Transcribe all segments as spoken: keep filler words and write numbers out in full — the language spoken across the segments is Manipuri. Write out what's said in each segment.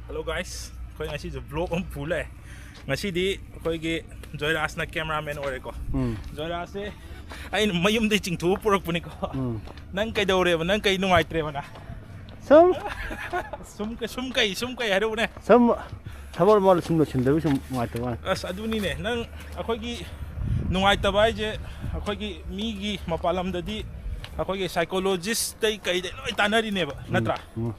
Hello guys, ꯑꯩꯈꯣꯏ ꯉꯁꯤꯁꯨ vlog ꯑꯃ ꯄꯨ ꯂꯥꯛꯑꯦ꯫ ꯉꯁꯤꯗꯤ ꯑꯩꯈꯣꯏꯒꯤ ꯖꯣꯏꯔꯥꯖꯅ cameraman ꯑꯣꯏꯔꯦꯀꯣ꯫ ꯎꯝ꯫ ꯖꯣꯏꯔꯥꯖꯁꯦ ꯑꯩꯅ ꯃꯌꯨꯝꯗꯒꯤ ꯆꯤꯡꯊꯣꯛꯑ ꯄꯨꯔꯛꯄꯅꯤꯀꯣ꯫ ꯎꯝ꯫ ꯅꯪ ꯀꯩꯗꯧꯔꯦꯕ? ꯅꯪ ꯀꯩ ꯅꯨꯡꯉꯥꯏꯇ꯭ꯔꯦꯕ ꯅꯪ? ꯁꯨꯝ꯫ ꯁꯨꯝ ꯀ-, ꯁꯨꯝ ꯀꯩ, ꯁꯨꯝ ꯀꯩ ꯍꯥꯏꯔꯛꯎꯅꯦ꯫ ꯁꯨꯝ ꯊꯕꯛ ꯑꯃ ꯁꯨꯝ ꯂꯣꯏꯁꯤꯟꯗꯕꯒꯤ ꯁꯨꯝ ꯅꯨꯡꯉꯥꯏꯇꯕ ꯋꯥꯅꯤ꯫ ꯑꯁ, ꯑꯗꯨꯅꯤꯅꯦ, ꯅꯪ ꯑꯩꯈꯣꯏꯒꯤ ꯅꯨꯡꯉꯥꯏꯇꯕ ꯍꯥꯏꯁꯦ, ꯑꯩꯈꯣꯏꯒꯤ ꯃꯤꯒꯤ ꯃꯄꯥꯟ ꯂꯝꯗꯗꯤ ꯑꯩꯈꯣꯏꯒꯤ psychologist ꯇꯩ ꯀꯩꯗꯩ ꯂꯣꯏ ꯇꯥꯟꯅꯔꯤꯅꯦꯕ, ꯎꯝ, ꯅꯠꯇ꯭ꯔꯥ? ꯎꯝ꯫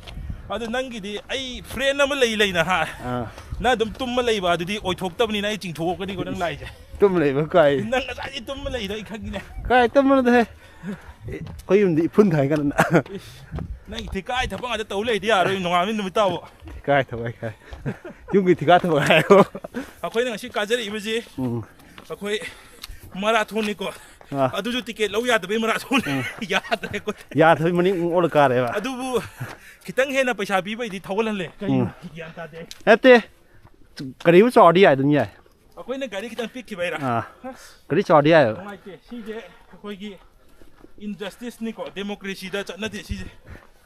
ꯑꯗꯨ ꯅꯪꯒꯤꯗꯤ ꯑꯩ friend ꯑꯃ ꯂꯩ ꯂꯩꯅ ꯍꯥ? ꯑꯥ꯫ ꯅꯪ ꯑꯗꯨꯝ ꯇꯨꯝꯃ ꯂꯩꯕ ꯑꯗꯨꯗꯤ ꯑꯣꯏꯊꯣꯛꯇꯕꯅꯤꯅ ꯑꯩ ꯆꯤꯡꯊꯣꯛꯑꯒꯅꯤꯀꯣ ꯅꯪ ꯂꯥꯛꯏꯁꯦ꯫ ꯇꯨꯝꯃ ꯂꯩꯕ ꯀꯥꯏ? ꯅꯪ ꯉꯁꯥꯏꯗꯤ ꯇꯨꯝꯃ ꯂꯩꯗꯣ ꯑꯩ ꯈꯪꯉꯤꯅꯦ꯫ ꯀꯥꯏ ꯇꯨꯝꯃꯅꯣꯗꯍꯦ? ꯑꯩꯈꯣꯏ ꯌꯨꯝꯗꯤ ꯏꯐꯨꯟ ꯊꯥꯏ ꯀꯥꯟꯗ꯫ ꯏꯁ, ꯅꯪ ꯊꯤꯀꯥꯏ ꯊꯕꯛ ꯉꯥꯛꯇ ꯇꯧ ꯂꯩꯗꯤ ꯌꯥꯔꯣꯏ, ꯅꯣꯡꯉꯥꯟꯕ ꯅꯨꯃꯤꯠ ꯇꯥꯕꯨ꯫ ꯊꯤꯀꯥꯏ ꯊꯕꯛ ꯍꯥꯏ꯫ ꯌꯨꯝꯒꯤ ꯊꯤꯀꯥ ꯊꯕꯛ ꯍꯥꯏꯌꯣ꯫ ꯑꯩꯈꯣꯏꯅ ꯉꯁꯤ ꯀꯥꯖꯔꯛꯏꯕꯁꯤ, ꯎꯝ꯫ ꯑꯩꯈꯣꯏ marathon ꯅꯤꯀꯣ꯫ ꯑꯥ꯫ ꯑꯗꯨꯁꯨ ticket ꯂꯧ ꯌꯥꯗꯕꯩ marathon꯫ ꯎꯝ꯫ ꯌꯥꯗ꯭ꯔꯦ ꯑꯩꯈꯣꯏ꯫ ꯌꯥꯗꯕꯩ ꯃꯅꯤꯡ ꯑꯃꯨꯛ ꯑꯣꯜꯂ ꯀꯥꯔꯦꯕ꯫ ꯑꯗꯨꯕꯨ ꯈꯤꯇꯪ ꯍꯦꯟꯅ ꯄꯩꯁꯥ ꯄꯤꯕꯩꯗꯤ ꯊꯧꯒꯠꯍꯜꯂꯦ꯫ ꯀꯩꯅꯣ? ꯎꯝ꯫ ꯒ꯭ꯌꯥꯟ ꯇꯥꯗꯦ꯫ ꯅꯠꯇꯦ꯫ ꯀꯔꯤꯕꯨ ꯆꯥꯎꯔꯗꯤ ꯌꯥꯏ ꯑꯗꯨꯝ ꯌꯥꯏ꯫ ꯑꯩꯈꯣꯏꯅ ꯒꯥꯔꯤ ꯈꯤꯇꯪ ꯄꯤꯛꯈꯤꯕꯩꯔꯥ? ꯑꯥ꯫ ꯑꯁ꯫ ꯒꯥꯔꯤ ꯆꯥꯎꯔꯗꯤ ꯌꯥꯏꯌꯦꯕ꯫ ꯅꯨꯡꯉꯥꯏꯇꯦ꯫ ꯁꯤꯁꯦ ꯑꯩꯈꯣꯏꯒꯤ injustice ꯅꯤꯀꯣ, democracy ꯗ ꯆꯠꯅꯗꯦ ꯁꯤꯁꯦ꯫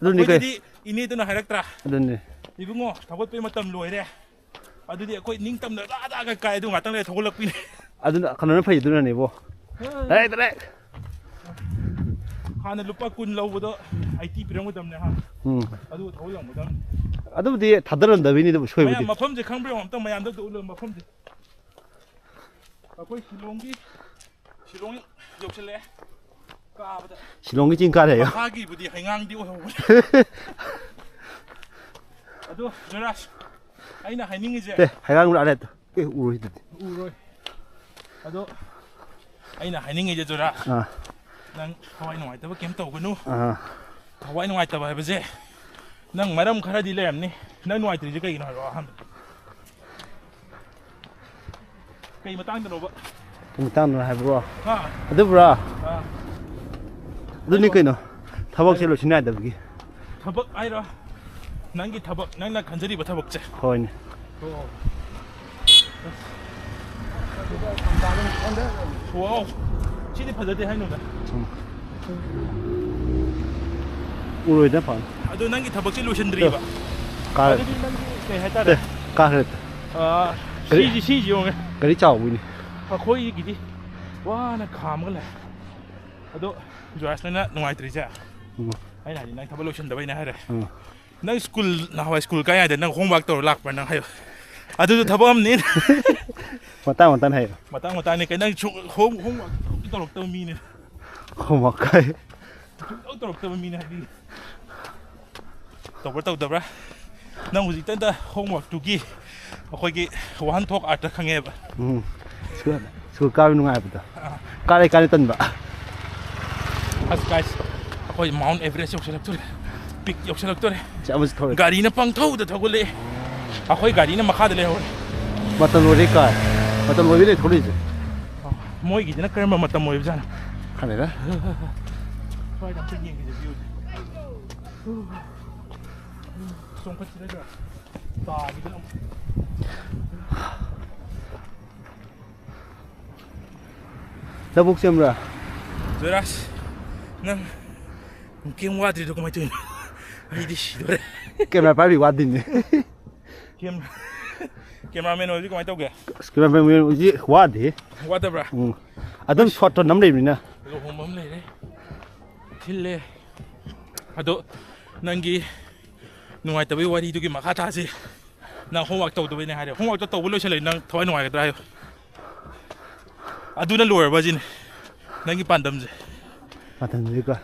ꯑꯗꯨꯅꯤ ꯀꯩ-, ꯑꯩꯈꯣꯏꯗꯗꯤ ꯏꯅꯦꯗꯨꯅ ꯍꯥꯏꯔꯛꯇ꯭ꯔꯥ? ꯑꯗꯨꯅꯤ꯫ "ꯏꯕꯨꯡꯉꯣ, ꯊꯧꯒꯠꯄꯩ ꯃꯇꯝ ꯂꯣꯏꯔꯦ"꯫ ꯑꯗꯨꯗꯤ ꯑꯩꯈꯣꯏ ꯅꯤꯡꯇꯝꯅ ꯔꯥꯗꯥꯒ ꯀꯥꯏ, ꯑꯗꯨ ꯉꯥꯛꯇꯪ ꯂꯩꯔ ꯊꯧꯒꯠꯂꯛꯄꯤꯅꯦ꯫ ꯑꯗꯨꯅ ꯀꯩꯅꯣꯅ ꯐꯩ, ꯑꯗꯨꯅꯅꯦꯕꯣ꯫ ꯑ꯫ Direct, direct. ꯍꯥꯟꯅ ꯂꯨꯄꯥ ꯀꯨꯟ ꯂꯧꯕꯗꯣ eighty ꯄꯤꯔꯝꯒꯗꯕꯅꯦ ꯍꯥ? ꯎꯝ꯫ ꯑꯗꯨ ꯊꯧꯒꯠꯂꯝꯒꯗꯕꯅꯤ꯫ ꯑꯗꯨꯕꯨꯗꯤ ꯊꯥꯗꯔꯝꯗꯕꯩꯅꯤꯗꯕꯨ ꯁꯣꯏꯕꯨꯗꯤ꯫ ꯃꯌꯥꯝ ꯃꯐꯝꯁꯦ ꯈꯪꯕ꯭ꯔꯥ ꯌꯦꯡꯉꯣ, ꯑꯝꯇ ꯃꯌꯥꯝꯗ ꯑꯝꯇ ꯎꯠꯂꯣ ꯃꯐꯝꯁꯦ꯫ ꯑꯩꯈꯣꯏ ꯁꯤꯂꯣꯡꯒꯤ, ꯁꯤꯂꯣꯡ ꯌꯧꯁꯤꯜꯂꯛꯑꯦ꯫ ꯀꯥꯕꯗ ꯁꯤꯂꯣꯡꯒꯤ ꯆꯤꯡ ꯀꯥꯔꯦ ꯍꯥꯏꯌꯣ꯫ ꯃꯈꯥꯒꯤꯕꯨꯗꯤ ꯍꯩꯉꯥꯡꯗꯤ ꯑꯣꯏꯍꯧꯕꯅꯤ꯫ ꯑꯗꯣ ꯖꯣꯏꯔꯥꯖ, ꯑꯩꯅ ꯍꯥꯏꯅꯤꯡꯉꯤꯁꯦ ꯑꯦ, ꯍꯩꯉꯥꯡ ꯂꯥꯛꯑꯦ꯫ ꯑꯦ, ꯎꯔꯣꯏꯗꯨꯗꯤ꯫ ꯎꯔꯣꯏ꯫ ꯑꯗꯣ ꯑꯩꯅ ꯍꯥꯏꯅꯤꯡꯉꯤꯁꯦ ꯖꯣꯏꯔꯥꯖ, ꯑꯥ꯫ ꯅꯪ ꯊꯋꯥꯏ ꯅꯨꯡꯉꯥꯏꯇꯕ ꯀꯩꯝ ꯇꯧꯒꯅꯨ꯫ ꯑꯥ꯫ ꯊꯋꯥꯏ ꯅꯨꯡꯉꯥꯏꯇꯕ ꯍꯥꯏꯕꯁꯦ ꯅꯪ ꯃꯔꯝ ꯈꯔꯗꯤ ꯂꯩꯔꯝꯅꯤ꯫ ꯅꯪ ꯅꯨꯡꯉꯥꯏꯇ꯭ꯔꯤꯁꯦ ꯀꯩꯒꯤꯅꯣ ꯍꯥꯏꯔꯛꯑꯣ ꯑꯍꯥꯟꯕꯗ꯫ ꯀꯩ ꯃꯇꯥꯡꯗꯅꯣꯕ? ꯀꯩ ꯃꯇꯥꯡꯗꯅꯣ ꯍꯥꯏꯕ꯭ꯔꯣ? ꯍꯥ? ꯑꯗꯨꯕꯨꯔꯣ? ꯑꯥ꯫ ꯑꯗꯨꯅꯤ ꯍꯥꯏꯔꯣ꯫ ꯀꯩꯅꯣ꯫ ꯊꯕꯛꯁꯦ ꯍꯥꯏꯔꯣ꯫ ꯂꯣꯏꯁꯤꯟ ꯌꯥꯗꯕꯒꯤ꯫ ꯊꯕꯛ ꯍꯥꯏꯔꯣ? ꯅꯪꯒꯤ ꯊꯕꯛ, ꯅꯪꯅ ꯈꯟꯖꯔꯤꯕ ꯊꯕꯛꯁꯦ꯫ ꯍꯣꯏꯅꯦ꯫ ꯑꯣ꯫ ꯋꯥꯎ꯫ ꯁꯤꯗꯤ ꯐꯖꯗꯦ ꯍꯥꯏꯅꯨꯗ꯫ ꯎꯝ꯫ ꯎꯔꯣꯏꯗ ꯐꯅ꯫ ꯑꯗꯣ ꯅꯪꯒꯤ ꯊꯕꯛꯁꯦ ꯂꯣꯏꯁꯤꯟꯗ꯭ꯔꯤꯕ? ꯀꯥ-, ꯑꯗꯨꯗꯤ ꯅꯪꯗꯤ ꯀꯩ ꯍꯥꯏꯇꯥꯔꯦ? ꯇꯦ, ꯀꯥꯈ꯭ꯔꯦ꯫ ꯑꯥ, ꯒꯥꯔꯤ, ꯁꯤꯁꯤ, ꯁꯤꯁꯤ ꯌꯦꯡꯉꯨꯅꯦ꯫ ꯒꯥꯔꯤ ꯆꯥꯎꯕꯩꯅꯦ꯫ ꯑꯩꯈꯣꯏꯒꯤꯗꯤ ꯋꯥꯅ ꯈꯥꯝꯃꯒ ꯂꯩ꯫ ꯑꯗꯣ ꯖꯣꯌꯥꯁꯅ ꯅꯨꯡꯉꯥꯏꯇ꯭ꯔꯤꯁꯦ, ꯎꯝ꯫ ꯑꯩꯅ ꯍꯥꯏꯗꯤ ꯅꯪ ꯊꯕꯛ ꯂꯣꯏꯁꯤꯟꯗꯕꯩꯅꯦ ꯍꯥꯏꯔꯦ꯫ ꯎꯝ꯫ ꯅꯪ ꯁ꯭ꯀꯨꯜ, ꯅꯍꯥꯟꯋꯥꯏ ꯁ꯭ꯀꯨꯜ ꯀꯥꯏꯉꯩꯗ ꯅꯪ homework ꯇꯧꯔ ꯂꯥꯛꯄ꯭ꯔꯥ ꯅꯪ ꯍꯥꯏꯌꯨ꯫ ꯑꯗꯨꯁꯨ ꯊꯕꯛ ꯑꯃꯅꯤ꯫ ꯃꯇꯥꯡ ꯃꯇꯥꯡ ꯍꯥꯏꯌꯨ꯫ ꯃꯇꯥꯡ ꯃꯇꯥꯡꯅꯤ꯫ ꯀꯩ ꯅꯪ ꯁꯨ-, home-, homework ꯇꯧꯔꯛꯇꯕ ꯃꯤꯅꯦ꯫ Homework ꯀꯥꯏ꯫ ꯁꯨꯡꯇꯧ ꯇꯧꯔꯛꯇꯕ ꯃꯤꯅꯦ ꯍꯥꯏꯕꯤꯒꯦ꯫ ꯇꯧꯕ꯭ꯔꯥ ꯇꯧꯗꯕ꯭ꯔꯥ? ꯅꯪ ꯍꯧꯖꯤꯛꯇꯗ homeworkꯇꯨꯒꯤ ꯑꯩꯈꯣꯏꯒꯤ ꯋꯥꯍꯟꯊꯣꯛ ꯑꯥꯔꯊ ꯈꯪꯉꯦꯕ꯫ ꯎꯝ꯫ ꯁ꯭ꯀꯨꯜ, ꯁ꯭ꯀꯨꯜ ꯀꯥꯕ ꯅꯨꯡꯉꯥꯏꯕꯗꯣ꯫ ꯑꯥ꯫ ꯀꯥꯔꯦ ꯀꯥꯔꯦ ꯇꯟꯕ꯫ ꯑꯁ, guys, ꯑꯩꯈꯣꯏ Mount Everest ꯌꯧꯁꯤꯜꯂꯛꯇꯣꯔꯦ꯫ Peak ꯌꯧꯁꯤꯜꯂꯛꯇꯣꯔꯦ꯫ ꯁꯤ ꯑꯃꯁꯨ ꯊꯧꯔꯦ꯫ ꯒꯥꯔꯤꯅ ꯄꯪꯊꯧꯗ ꯊꯧꯒꯠꯂꯛꯑꯦ꯫ ꯑꯩꯈꯣꯏ ꯒꯥꯔꯤꯅ ꯃꯈꯥꯗ ꯂꯩꯍꯧꯔꯦ꯫ ꯃꯇꯝ ꯂꯣꯏꯔꯦ ꯀꯥꯏ꯫ ꯃꯇꯝ ꯂꯣꯏꯕꯩꯅꯦ ꯊꯧꯔꯛꯏꯁꯦ꯫ ꯃꯣꯏꯒꯤꯁꯤꯅ ꯀꯔꯝꯕ ꯃꯇꯝ ꯑꯣꯏꯕꯖꯥꯠꯅꯣ? ꯈꯪꯗꯦꯗ꯫ ꯁ꯭ꯋꯥꯏꯗ ꯑꯝꯇ ꯌꯦꯡꯈꯤꯁꯦ viewꯁꯦ꯫ ꯆꯣꯡꯈꯠꯁꯤꯔꯗ꯭ꯔꯥ? ꯇꯥꯈꯤꯗꯅ ꯑꯃꯨꯛ꯫ ꯂꯧꯕꯨꯛ ꯁꯦꯝꯕ꯭ꯔꯥ? ꯖꯣꯏꯔꯥꯖ, ꯅꯪ ꯀꯩꯝ ꯋꯥꯗ꯭ꯔꯤꯗꯣ ꯀꯃꯥꯏꯅ ꯇꯧꯔꯤꯅꯣ? ꯑꯩꯗꯤ ꯁꯤꯗꯣꯔꯦ꯫ Camera ꯄꯥꯏꯕꯤ ꯋꯥꯗꯤꯅꯦ꯫ Cam-, cameraman ꯑꯣꯏꯕꯗꯤ ꯀꯃꯥꯏꯅ ꯇꯧꯒꯦ? ꯑꯁ, cameraman ꯑꯣꯏꯕꯗꯤ ꯋꯥꯗꯦ꯫ ꯋꯥꯗꯕ꯭ꯔꯥ? ꯎꯝ꯫ ꯑꯗꯨꯝ shotꯇꯣ ꯅꯝ ꯂꯩꯕꯅꯤꯅ꯫ ꯂꯨꯍꯣꯡꯕ ꯑꯃ ꯂꯩꯔꯦ꯫ ꯊꯤꯜꯂꯦ꯫ ꯑꯗꯣ ꯅꯪꯒꯤ ꯅꯨꯡꯉꯥꯏꯇꯕꯒꯤ ꯋꯥꯔꯤꯗꯨꯒꯤ ꯃꯈꯥ ꯇꯥꯁꯤ꯫ ꯅꯪ homework ꯇꯧꯗꯕꯩꯅꯦ ꯍꯥꯏꯔꯦ꯫ Homeworkꯇꯣ ꯇꯧꯕ ꯂꯣꯏꯁꯤꯜꯂꯗꯤ ꯅꯪ ꯊꯋꯥꯏ ꯅꯨꯡꯉꯥꯏꯒꯗ꯭ꯔꯥ ꯍꯥꯏꯌꯨ꯫ ꯑꯗꯨꯅ ꯂꯣꯏꯔꯕ ꯁꯤꯅꯤ ꯅꯪꯒꯤ ꯄꯥꯟꯗꯝꯁꯦ꯫ ꯃꯊꯪꯗꯗꯤꯀꯣ,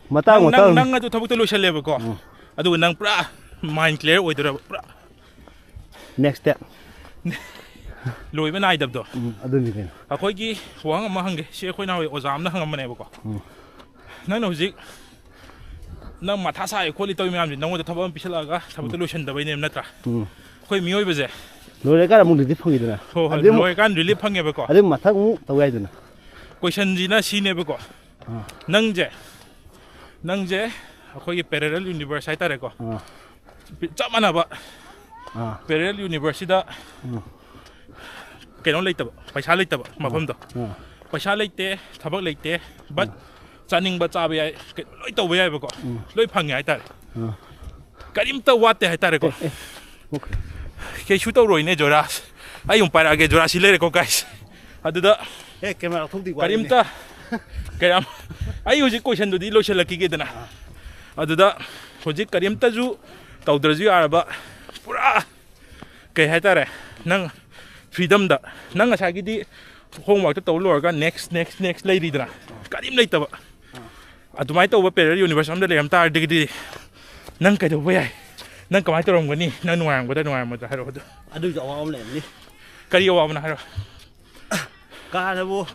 ꯃꯇꯥꯡ ꯅꯪ, ꯅꯪ, ꯃꯇꯥꯡ꯫ ꯅꯪ ꯑꯗꯨ ꯊꯕꯛꯇꯣ ꯂꯣꯏꯁꯤꯜꯂꯦꯕꯀꯣ꯫ ꯎꯝ꯫ ꯑꯗꯨꯒ ꯅꯪ ꯄꯨꯔꯥ mind clear ꯑꯣꯏꯗꯣꯔꯕ, ꯄꯨꯔꯥ꯫ Next step꯫ ꯂꯣꯏꯕ ꯅꯥꯏꯗꯕꯗꯣ꯫ ꯎꯝ, ꯑꯗꯨꯅꯤ ꯀꯩꯅꯣ꯫ ꯑꯩꯈꯣꯏꯒꯤ ꯋꯥꯍꯪ ꯑꯃ ꯍꯪꯒꯦ꯫ ꯁꯤ ꯑꯩꯈꯣꯏ ꯅꯍꯥꯟꯋꯥꯏ ꯑꯣꯖꯥ ꯑꯃꯅ ꯍꯪꯉꯝꯕꯅꯦꯕꯀꯣ꯫ ꯎꯝ꯫ ꯅꯪꯅ ꯍꯧꯖꯤꯛ ꯅꯪ ꯃꯊꯥ ꯁꯥꯏ ꯈꯣꯠꯂꯤ ꯇꯧꯔꯤ ꯃꯌꯥꯝꯁꯦ ꯅꯪꯉꯣꯟꯗ ꯊꯕꯛ ꯑꯃ ꯄꯤꯁꯜꯂꯛꯑꯒ ꯊꯕꯛꯇꯣ ꯎꯝ꯫ ꯂꯣꯏꯁꯤꯟꯗꯕꯩꯅꯦꯕ ꯅꯠꯇ꯭ꯔꯥ? ꯎꯝ꯫ ꯑꯩꯈꯣꯏ ꯃꯤꯑꯣꯏꯕꯁꯦ ꯂꯣꯏꯔꯀꯥꯟꯗ ꯑꯃꯨꯛ relief ꯐꯪꯉꯤꯗꯅ꯫ ꯍꯣꯏ, ꯍꯣꯏ, ꯑꯗꯨ ꯑꯃꯨꯛ, ꯂꯣꯏꯔꯀꯥꯟꯗ relief ꯐꯪꯉꯦꯕꯀꯣ꯫ ꯑꯗꯨ ꯃꯊꯪ ꯑꯃꯨꯛ ꯇꯧ ꯌꯥꯏꯗꯅ꯫ Questionꯁꯤꯅ ꯁꯤꯅꯦꯕꯀꯣ꯫ ꯑꯥ꯫ ꯅꯪꯁꯦ, ꯅꯪꯁꯦ ꯑꯩꯈꯣꯏꯒꯤ parallel universe ꯍꯥꯏꯇꯥꯔꯦꯀꯣ꯫ ꯑꯥ꯫ ꯆꯞ ꯃꯥꯟꯅꯕ ꯑꯥ꯫ Parallel universeꯁꯤꯗ ꯎꯝ꯫ ꯀꯩꯅꯣ ꯂꯩꯇꯕ, ꯄꯩꯁꯥ ꯂꯩꯇꯕ ꯑꯥ꯫ ꯃꯐꯝꯗꯣ꯫ ꯑꯥ꯫ ꯄꯩꯁꯥ ꯂꯩꯇꯦ, ꯊꯕꯛ ꯂꯩꯇꯦ, but ꯎꯝ꯫ ꯆꯥꯅꯤꯡꯕ ꯆꯥꯕ ꯌꯥꯏ, ꯀꯩꯅꯣ ꯂꯣꯏ ꯇꯧꯕ ꯌꯥꯏꯕꯀꯣ꯫ ꯎꯝ꯫ ꯂꯣꯏ ꯐꯪꯉꯦ ꯍꯥꯏꯇꯥꯔꯦ꯫ ꯑꯥ꯫ ꯀꯔꯤꯝꯇ ꯋꯥꯠꯇꯦ ꯍꯥꯏꯇꯥꯔꯦꯀꯣ꯫ ꯀꯩꯁꯨ ꯇꯧꯔꯣꯏꯅꯦ ꯖꯣꯔꯥꯁ꯫ ꯑꯩ ꯑꯃꯨꯛ ꯄꯥꯏꯔꯛꯑꯒꯦ, ꯖꯣꯔꯥꯁ ꯁꯤ ꯂꯩꯔꯦꯀꯣ ꯒꯥꯏꯁ꯫ ꯑꯗꯨꯗ ꯁꯦ, ꯀꯦꯃꯦꯔꯥ ꯂꯧꯊꯣꯛꯇꯤ ꯋꯥꯔꯤꯅꯦ꯫ ꯀꯔꯤꯝꯇ ꯀꯌꯥꯝ ꯑꯩ ꯍꯧꯖꯤꯛ ꯀꯣꯏꯁꯟꯗꯨꯗꯤ ꯂꯣꯏꯁꯤꯜꯂꯛꯈꯤꯒꯦꯗꯅ꯫ ꯑꯗꯨꯗ ꯍꯧꯖꯤꯛ ꯀꯔꯤꯝꯇꯁꯨ ꯇꯧꯗ꯭ꯔꯁꯨ ꯌꯥꯔꯕ, ꯄꯨꯔꯥ ꯀꯩ ꯍꯥꯏꯇꯥꯔꯦ, ꯅꯪ ꯐ꯭ꯔꯤꯗꯝꯗ, ꯅꯪ ꯉꯁꯥꯏꯒꯤꯗꯤ ꯍꯣꯝꯋꯥꯛꯇ ꯇꯧ ꯂꯣꯏꯔꯒ ꯅꯦꯛꯁ ꯅꯦꯛꯁ ꯅꯦꯛꯁ ꯂꯩꯔꯤꯗꯅ, ꯀꯔꯤꯝ ꯂꯩꯇꯕ꯫ ꯑꯗꯨꯃꯥꯏꯅ ꯇꯧꯕ ꯄꯦꯔꯦꯂꯦꯜ ꯌꯨꯅꯤꯚꯔꯁ ꯑꯃꯗ ꯂꯩꯔꯝ ꯇꯥꯔꯗꯤ ꯅꯪ ꯀꯩꯗꯧꯕ ꯌꯥꯏ? ꯅꯪ ꯀꯃꯥꯏꯅ ꯇꯧꯔꯝꯒꯅꯤ? ꯅꯪ ꯅꯨꯡꯉꯥꯏꯔꯝꯒꯗ꯭ꯔꯥ ꯅꯨꯡꯉꯥꯏꯔꯝꯃꯣꯏꯗ꯭ꯔꯥ ꯍꯥꯏꯔꯛꯑꯣ ꯑꯗꯨ꯫ ꯑꯗꯨꯒꯤꯁꯨ ꯑꯋꯥꯕ ꯑꯃ ꯂꯩꯔꯝꯅꯤ꯫ ꯀꯔꯤ ꯑꯋꯥꯕꯅꯣ ꯍꯥꯏꯔꯣ? ꯀꯥꯗꯕꯨ